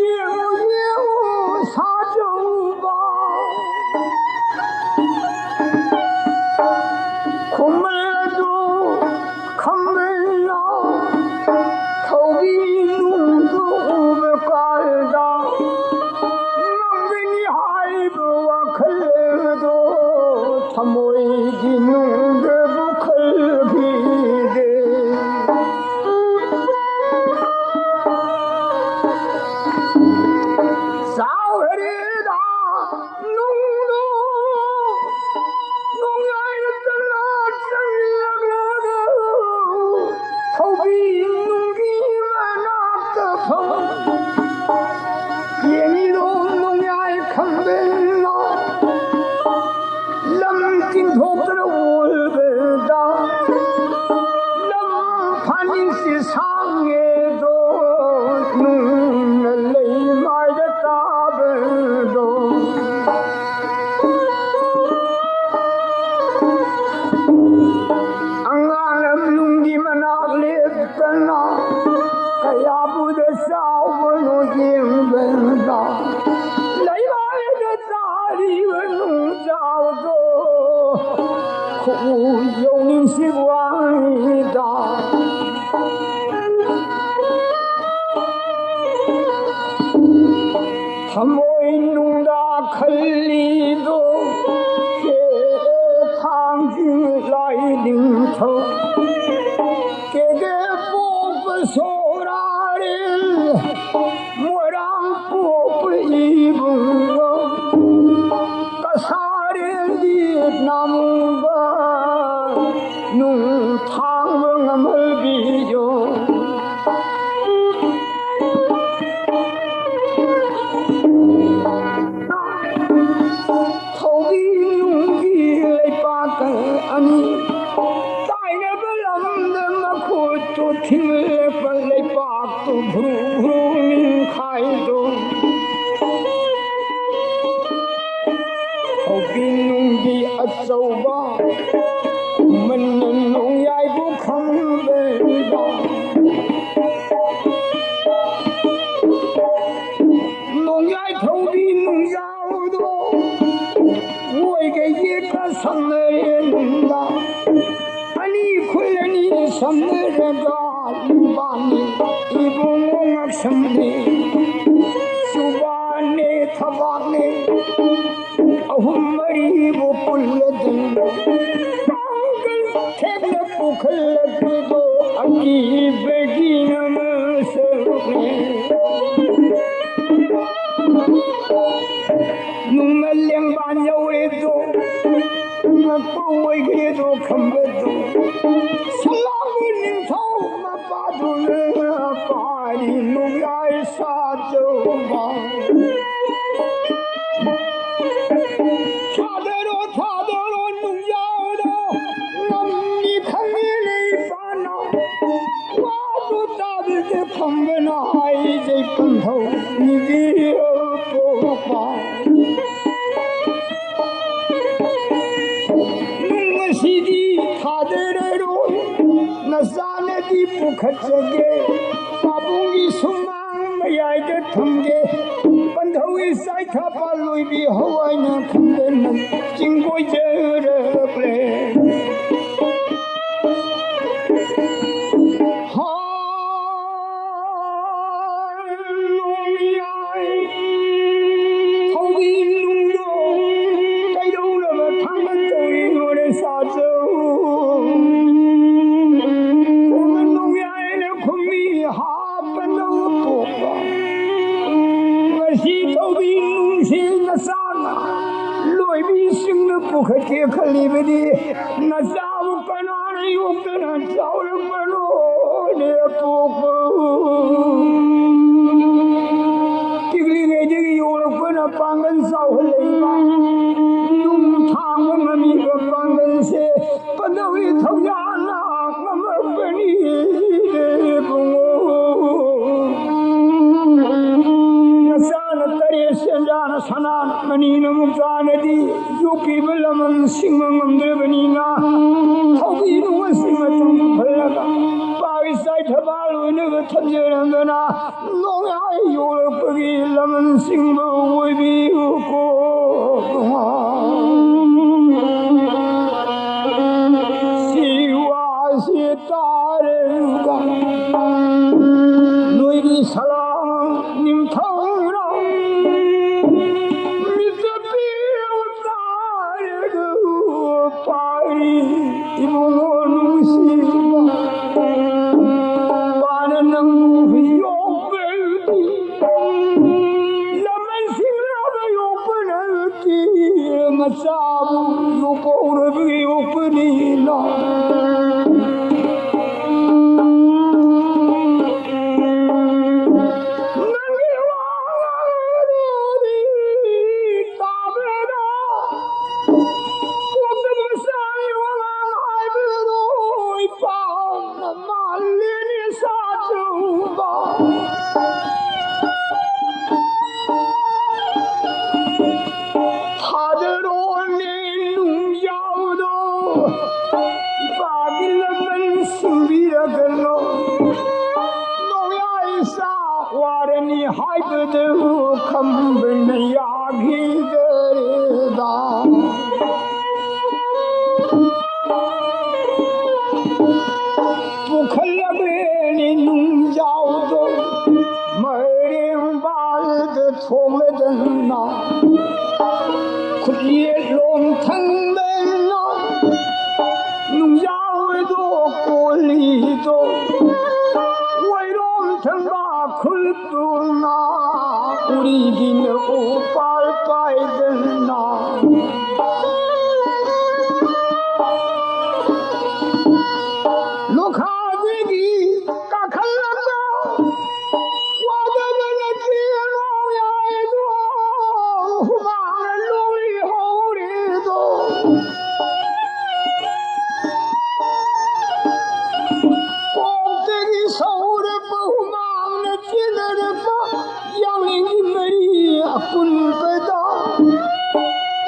ꯌꯦꯡꯉꯨ ꯌꯦꯡꯉꯨ ꯁꯥꯖꯧꯕ ꯈꯨꯃꯦꯗꯨ ꯈꯝꯕꯩꯅ ꯊꯧꯕꯤ ꯅꯨꯡꯗꯨ ꯎꯕ ꯀꯥꯟꯗ ꯉꯝꯒꯅꯤ ꯍꯥꯏꯕ ꯋꯥꯈꯜꯗꯣ ꯊꯃꯣꯏꯒꯤ ꯅꯨꯡꯗꯕꯨ ꯈꯜꯈꯤꯗꯦ꯫ ꯆꯥꯎꯍꯔꯦꯗ ꯅꯨꯡꯗꯣ ꯅꯣꯡꯌꯥꯏ ꯀꯅꯥ ꯆꯪꯂꯒ ꯊꯧꯕꯤ ꯅꯨꯡꯒꯤ ꯃꯅꯥꯛꯇ ꯐꯝ ꯌꯦꯡꯂꯣ ꯅꯣꯡꯌꯥꯏ ꯈꯝꯕꯦꯟꯅ ꯂꯝ ꯇꯤꯟꯊꯣꯛꯇꯅ ꯎꯕꯗ ꯂꯝ ꯐꯥꯅꯤꯡꯁꯤ ꯁꯥꯡꯉꯦꯗꯣ ꯅꯨꯡꯅ ꯂꯩ ꯃꯥꯏꯗ ꯇꯥꯕꯗꯣ ꯑꯉꯥꯡ ꯂꯝꯂꯨꯡꯒꯤ ꯃꯅꯥꯛ ꯂꯦꯞꯇꯅ ꯀꯌꯥꯕꯨꯗ ꯆꯥꯎꯕꯅꯣ ꯌꯦꯡꯕꯗ ꯂꯩꯃꯥꯏꯗ ꯇꯥꯔꯤꯕ ꯅꯨꯡꯖꯥꯎꯗꯣ ꯈꯨꯎ ꯌꯧꯅꯤꯡꯁꯤ ꯋꯥꯉꯤꯗ ꯊꯃꯣꯏ ꯅꯨꯡꯗ ꯈꯜꯂꯤꯗꯣ ꯍꯦ ꯊꯥꯡꯖꯤꯡ ꯂꯥꯏ ꯅꯤꯡꯊꯧ ꯀꯦꯒꯦ ꯄꯣꯛꯄ ꯁꯣꯔꯥꯔꯦꯜ ꯃꯣꯏꯔꯥꯡ ꯄꯣꯛꯄ ꯏꯕꯨꯡꯉꯣ ꯀꯁꯥꯔꯦꯜꯒꯤ ꯅꯥꯃꯨꯡꯕ ꯊꯧꯕꯤ ꯅꯨꯡꯕꯤ ꯑꯆꯧꯕ ꯃꯟꯅ ꯅꯣꯡꯌꯥꯏꯕꯨ ꯈꯪꯕꯗ, ꯅꯣꯡꯌꯥꯏ ꯊꯧꯕꯤ ꯅꯨꯡꯖꯥꯎꯗꯣ ꯃꯣꯏꯒ ꯌꯦꯛꯀ ꯁꯝꯅꯔꯦ ꯅꯨꯡꯗ꯫ ꯑꯅꯤ ꯈꯨꯜ ꯑꯅꯤ ꯁꯝꯅꯔꯒ ꯅꯨꯄꯥꯅꯤ ꯏꯕꯨꯡꯉꯣ ꯉꯛꯁꯝꯅꯤ ꯁꯨꯕꯥꯅꯦ ꯊꯕꯥꯛꯅꯦ ꯑꯍꯨꯝ ꯃꯔꯤꯕꯨ ꯄꯨꯜꯂꯗꯨꯅ ꯄꯥꯡꯒꯜ ꯊꯦꯛꯅ ꯄꯨꯈꯠꯂꯛꯄꯗꯣ ꯑꯀꯤꯕꯒꯤ ꯑꯃꯁꯛꯅꯦ꯫ ꯅꯨꯡꯅ ꯂꯦꯡꯕꯥꯟ ꯌꯧꯔꯦꯗꯣ ꯉꯛꯄ ꯑꯣꯏꯈ꯭ꯔꯦꯗꯣ ꯈꯝꯕꯗꯣ ꯁꯂꯥꯕ ꯅꯤꯡꯊꯧ ꯃꯄꯥꯗꯨꯅ ꯄꯥꯔꯤ ꯅꯨꯡꯌꯥꯏ ꯁꯥꯖꯧꯕ꯫ ꯊꯥꯗꯔꯣ ꯊꯥꯗꯔꯣ ꯅꯨꯡꯖꯥꯎꯗꯣ ꯉꯝꯃꯤ ꯈꯪꯉꯤ ꯂꯩꯕꯥꯅ ꯋꯥꯗꯨ ꯇꯥꯕꯤꯗꯦ ꯈꯝꯕꯅ ꯍꯥꯏꯖꯩ ꯄꯟꯊꯧ ꯅꯨꯄꯤ ꯄꯣꯛꯄ꯫ ꯅꯨꯡ ꯑꯁꯤꯗꯤ ꯊꯥꯗꯔꯔꯣꯏ ꯅꯆꯥꯅꯗꯤ ꯄꯨꯈꯠꯆꯒꯦ ꯄꯥꯕꯨꯡꯒꯤ ꯁꯨꯃꯥꯡ ꯃꯌꯥꯏꯗ ꯊꯝꯒꯦ꯫ ꯄꯟꯊꯧꯒꯤ ꯆꯥꯏꯊꯥ ꯄꯥꯜꯂꯣꯏꯕꯤ ꯍꯋꯥꯏꯅ ꯈꯝꯕꯅ ꯆꯤꯡꯒꯣꯏꯖꯔꯛꯂꯦ꯫ ꯍꯥ ꯅꯣꯡꯌꯥꯏ ꯊꯧꯕꯤ ꯅꯨꯡꯗꯣ ꯀꯩꯗꯧꯅꯕ ꯊꯥꯡꯒꯠ ꯇꯧꯔꯤꯅꯣꯅꯦ ꯁꯥꯖꯧ? ꯈꯨꯃꯟ ꯅꯣꯡꯌꯥꯏꯅ ꯈꯨꯝꯃꯤ ꯍꯥꯞꯄꯅꯧ ꯄꯣꯛꯄ꯫ ꯉꯁꯤ ꯊꯧꯕꯤ ꯅꯨꯡꯁꯤ ꯅꯆꯥꯅ ꯂꯣꯏꯕꯤꯁꯤꯡꯅ ꯄꯨꯈꯠꯀꯦ ꯈꯜꯂꯤꯕꯗꯤ ꯅꯆꯥꯕꯨ ꯀꯅꯥꯅ ꯌꯣꯛꯇꯅ ꯆꯥꯎꯔꯛꯄꯅꯣꯅꯦ ꯄꯣꯛꯄ꯫ ꯄꯤꯛꯂꯤꯉꯩꯗꯒꯤ ꯌꯣꯛꯂꯛꯄꯅ ꯄꯥꯡꯒꯜ ꯆꯥꯎꯍꯜꯂꯛꯏꯕ ꯅꯨꯡ ꯊꯥꯡꯕ ꯉꯝꯃꯤꯕ ꯄꯥꯡꯒꯜꯁꯦ ꯄꯟꯊꯧꯒꯤ ꯊꯧꯖꯥꯜꯅ ꯉꯝꯃꯛꯄꯅꯤ ꯏꯕꯨꯡꯉꯣ꯫ ꯅꯆꯥꯅ ꯇꯔꯦꯠ ꯁꯦꯟꯖꯥꯅ ꯁꯅꯥꯅ ꯃꯅꯤꯅ ꯃꯨꯛꯇꯥꯅꯗꯤ ꯃꯃꯜ ꯁꯤꯡꯕ ꯉꯝꯗ꯭ꯔꯕꯅꯤꯅ, ꯊꯧꯕꯤ ꯅꯨꯡ ꯑꯁꯤ ꯃꯇꯝ ꯐꯔꯒ ꯄꯥꯔꯤ ꯆꯥꯏꯊꯕ ꯂꯣꯏꯅꯕ ꯊꯝꯖꯔꯝꯗꯅ, ꯅꯣꯡꯌꯥꯏ ꯌꯣꯛꯂꯛꯄꯒꯤ ꯂꯃꯟ ꯁꯤꯡꯕ ꯑꯣꯏꯕꯤꯌꯨꯀꯣ꯫ ꯁꯤ ꯋꯥꯁꯤ ꯇꯥꯔꯒ ꯅꯣꯏꯒꯤ ꯁꯂꯥꯡ ꯅꯤꯡꯊꯧꯅ ꯃꯤꯠꯇ ꯄꯤꯌꯨ ꯇꯥꯔꯒ ꯄꯥꯔꯤ ꯏꯕꯨꯡꯉꯣ ꯅꯨꯡꯁꯤꯕ꯫ ꯄꯥꯅ ꯅꯪꯕꯨ ꯌꯣꯛꯄꯗꯤ ꯂꯃꯟ ꯁꯤꯡꯂꯕ ꯌꯣꯛꯄ ꯅꯠꯇꯦ, ꯃꯆꯥꯕꯨ ꯌꯣꯛꯄ ꯍꯧꯔꯕꯒꯤ ꯌꯣꯛꯄꯅꯤꯅ꯫ ꯅꯪꯒꯤ ꯋꯥ ꯉꯥꯡꯕꯗꯨꯗꯤ ꯇꯥꯕꯗ ꯄꯣꯛꯇꯕ ꯃꯆꯥꯒꯤ ꯋꯥꯉꯥꯡ ꯍꯥꯏꯕꯗꯣ ꯏꯄꯥꯅ ꯃꯥꯜꯂꯤꯅꯤ ꯁꯥꯊꯨꯕ꯫ ꯊꯥꯗꯔꯣꯅꯦ ꯅꯨꯡꯖꯥꯎꯗꯣ, ꯏꯄꯥꯒꯤ ꯂꯃꯟ ꯁꯤꯡꯕꯤꯔꯒꯅꯣ꯫ ꯅꯣꯡꯌꯥꯏ ꯆꯥꯛ ꯋꯥꯔꯅꯤ ꯍꯥꯏꯕꯗꯨ ꯈꯝꯕꯅ ꯌꯥꯈꯤꯗꯔꯦꯗ꯫ ꯄꯨꯈꯠꯂꯕꯅꯤ ꯅꯨꯡꯖꯥꯎꯗꯣ ꯃꯔꯦꯡꯕꯥꯜꯗ ꯊꯣꯡꯂꯗꯅ, ꯈꯨꯠꯌꯦꯠꯂꯣꯝ ꯊꯪꯗꯅ ꯅꯨꯡꯖꯥꯎꯗꯣ ꯀꯣꯜꯂꯤꯗꯣ, ꯑꯣꯏꯔꯣꯝ ꯊꯪꯕ ꯈꯨꯠꯇꯨꯅ ꯎꯔꯤꯒꯤꯅ ꯎꯄꯥꯜ ꯄꯥꯏꯗꯅ꯫ ꯂꯣꯈꯥꯗꯒꯤ ꯀꯥꯈꯠꯂꯒ ꯋꯥꯗꯕ ꯅꯠꯇꯦ ꯅꯣꯡꯌꯥꯏꯗꯣ, ꯍꯨꯃꯥꯡꯅ ꯂꯣꯏ ꯍꯧꯔꯦꯗꯣ꯫ ꯀꯣꯛꯇꯒꯤ ꯁꯧꯔꯛꯄ ꯍꯨꯃꯥꯡꯅ ꯆꯦꯟꯊꯔꯛꯄ ꯌꯥꯡꯂꯦꯟꯒꯤ ꯃꯔꯤ ꯑꯄꯨꯟꯕꯗ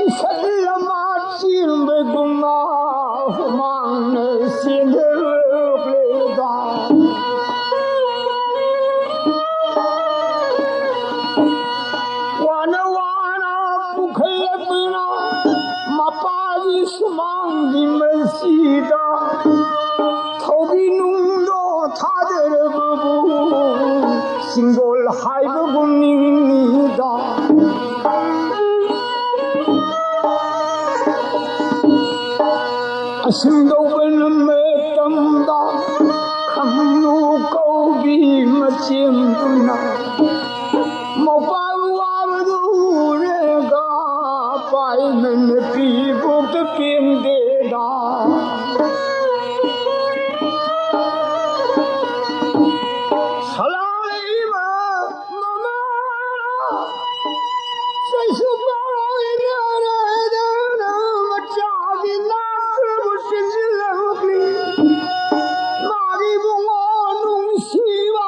ꯏꯁꯜ ꯑꯃ ꯍꯨꯃꯥꯡꯅ ꯆꯦꯟꯊꯔꯛꯂꯦꯗ꯫ ꯋꯥꯅ ꯋꯥꯅ ꯄꯨꯈꯠꯂꯛꯄꯅ ꯃꯄꯥꯒꯤ ꯁꯨꯃꯥꯡꯒꯤ ꯃꯁꯤꯗ ꯊꯧꯕꯤ ꯅꯨꯡꯗꯣ ꯊꯥꯗꯔꯕꯕꯨ ꯁꯤꯡꯗꯣꯜ ꯍꯥꯏꯕꯒꯨꯝ ꯅꯤꯡꯉꯤꯗ꯫ ꯑꯁꯨꯝ ꯇꯧꯕ ꯃꯇꯝꯗ ꯈꯪꯅꯨ ꯀꯧꯕꯤ ꯃꯆꯦꯝꯗꯨꯅ ꯃꯧꯄꯥ ꯋꯥꯕꯗꯨ ꯎꯔꯒ ꯄꯥꯏꯅ ꯅꯨꯄꯤꯕꯨ ꯄꯦꯟꯗꯦꯗ꯫ ꯁꯂꯥꯝ ꯂꯩꯕ ꯃꯃꯥ ꯆꯩꯁꯨ ꯄꯥꯏꯅꯔꯦꯗꯅ ꯃꯆꯥꯒꯤ ꯅꯥꯛꯇꯕꯨ ꯆꯦꯟꯁꯤꯜꯂꯛꯂꯤ꯫ ꯃꯥꯒꯤ ꯏꯕꯨꯡꯉꯣ ꯅꯨꯡꯁꯤꯕ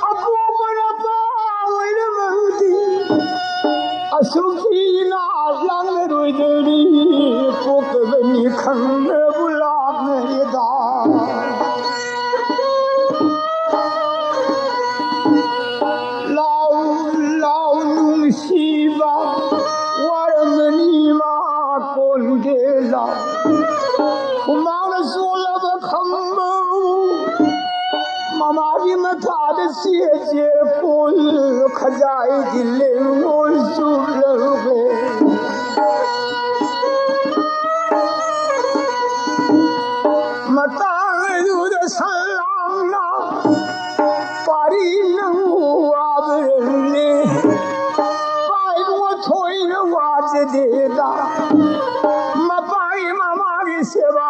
ꯑꯄꯣꯛꯄ ꯅꯄꯥ ꯑꯣꯏꯔꯝꯃꯗꯤ ꯑꯁꯨꯛ ꯊꯤꯅ ꯂꯥꯡꯅꯔꯣꯏꯗꯧꯔꯤ꯫ ꯄꯣꯛꯇꯕꯅꯤ ꯈꯪꯅꯕꯨ ꯂꯥꯛꯅꯔꯦꯗ꯫ ꯂꯥꯎ ꯂꯥꯎ ꯅꯨꯡꯁꯤꯕ ꯋꯥꯔꯝꯃꯅꯤ ꯃꯥ ꯀꯣꯟꯗꯦꯂ꯫ ꯍꯨꯃꯥꯡꯅ ꯆꯣꯠꯂꯕ ꯈꯝꯕꯕꯨ ꯃꯃꯥꯒꯤ ꯃꯊꯥꯗ ꯆꯦ ꯆꯦ ꯀꯣꯜ ꯈꯖꯥꯏꯒꯤ ꯂꯦꯡꯉꯣꯏ ꯆꯨꯞꯂꯒꯦ꯫ ꯃꯇꯥꯡꯗꯨꯗ ꯁꯂꯥꯝꯅ ꯄꯥꯔꯤ ꯅꯪꯕꯨ ꯋꯥꯕꯔꯅꯦ꯫ ꯄꯥꯏꯕꯨ ꯊꯣꯏꯅ ꯋꯥꯖꯗꯦꯗ꯫ ꯃꯄꯥꯒꯤ ꯃꯃꯥꯒꯤ ꯁꯦꯕꯥ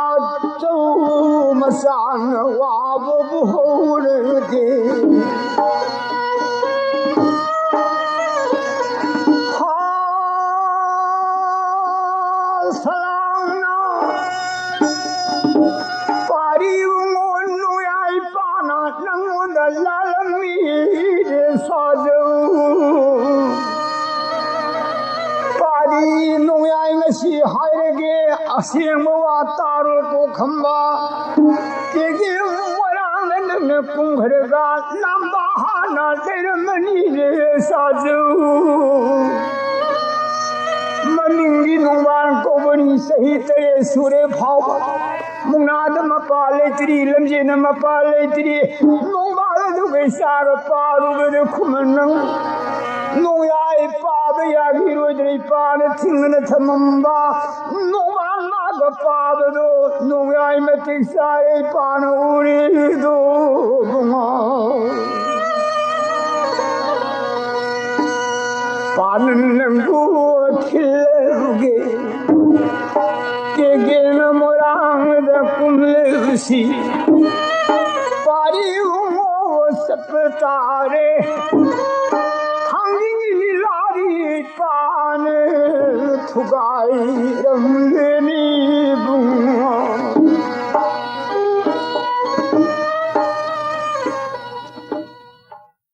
ꯇꯧ ꯃꯆꯥꯅ ꯋꯥꯕꯕꯨ ꯍꯧꯔꯗꯦ꯫ ꯍꯥ, ꯁꯂꯥꯝꯅ ꯄꯥꯔꯤꯕ ꯉꯣꯟ ꯅꯣꯌꯥꯏ ꯄꯥꯅ ꯅꯪꯉꯣꯟꯗ ꯂꯥꯜꯂꯝꯃꯤꯔꯦ ꯁꯥꯖꯧ꯫ ꯄꯥꯔꯤ ꯅꯣꯡ ꯑꯩ ꯉꯁꯤ ꯍꯥꯏꯔꯒꯦ, ꯑꯁꯦꯡꯕ ꯋꯥ ꯇꯥꯔꯣ ꯀꯣ ꯈꯝꯕ꯫ ꯀꯦꯒꯦ ꯃꯣꯏꯔꯥꯡꯗ ꯅꯪꯅ ꯀꯨꯝꯈ꯭ꯔꯒ ꯂꯝꯕꯥ ꯍꯥꯟꯅ ꯂꯩꯔꯝꯃꯅꯤꯅꯦ ꯁꯥꯖꯧ꯫ ꯃꯃꯤꯡꯗꯤ ꯅꯣꯡꯕꯥꯟ ꯀꯧꯕꯅꯤ, ꯆꯍꯤ ꯇꯔꯦꯠ ꯁꯨꯔꯦ ꯐꯥꯎꯕ꯫ ꯃꯨꯛꯅꯥꯗ ꯃꯄꯥ ꯂꯩꯇ꯭ꯔꯤ, ꯂꯝꯖꯦꯟꯅ ꯃꯄꯥ ꯂꯩꯇ꯭ꯔꯤ꯫ ꯅꯣꯡꯕꯥꯟ ꯑꯗꯨꯒ ꯏꯆꯥꯒ ꯄꯥꯔꯨꯕꯗ ꯈꯨꯃꯟ ꯅꯪ ꯅꯣꯡꯌꯥꯏ ꯄꯥꯕ ꯌꯥꯈꯤꯔꯣꯏꯗ꯭ꯔ? ꯏꯄꯥꯅ ꯊꯤꯡꯗꯅ ꯊꯝꯃꯝꯕ ꯅꯣꯡꯕꯥꯟ ꯃꯥꯒ ꯄꯥꯕꯗꯣ ꯅꯣꯡꯌꯥꯏ ꯃꯇꯤꯛ ꯆꯥꯏ ꯏꯄꯥꯅ ꯎꯔꯤꯗꯣ ꯏꯕꯨꯡꯉꯣ꯫ ꯄꯥꯅ ꯅꯪꯕꯨ ꯊꯤꯜꯂꯨꯒꯦ꯫ ꯀꯦꯒꯦꯅ ꯃꯣꯏꯔꯥꯡꯗ ꯀꯨꯝꯂꯤꯕꯁꯤ ꯄꯥꯔꯤ ꯏꯕꯨꯡꯉꯣ ꯆꯠꯄ ꯇꯥꯔꯦ꯫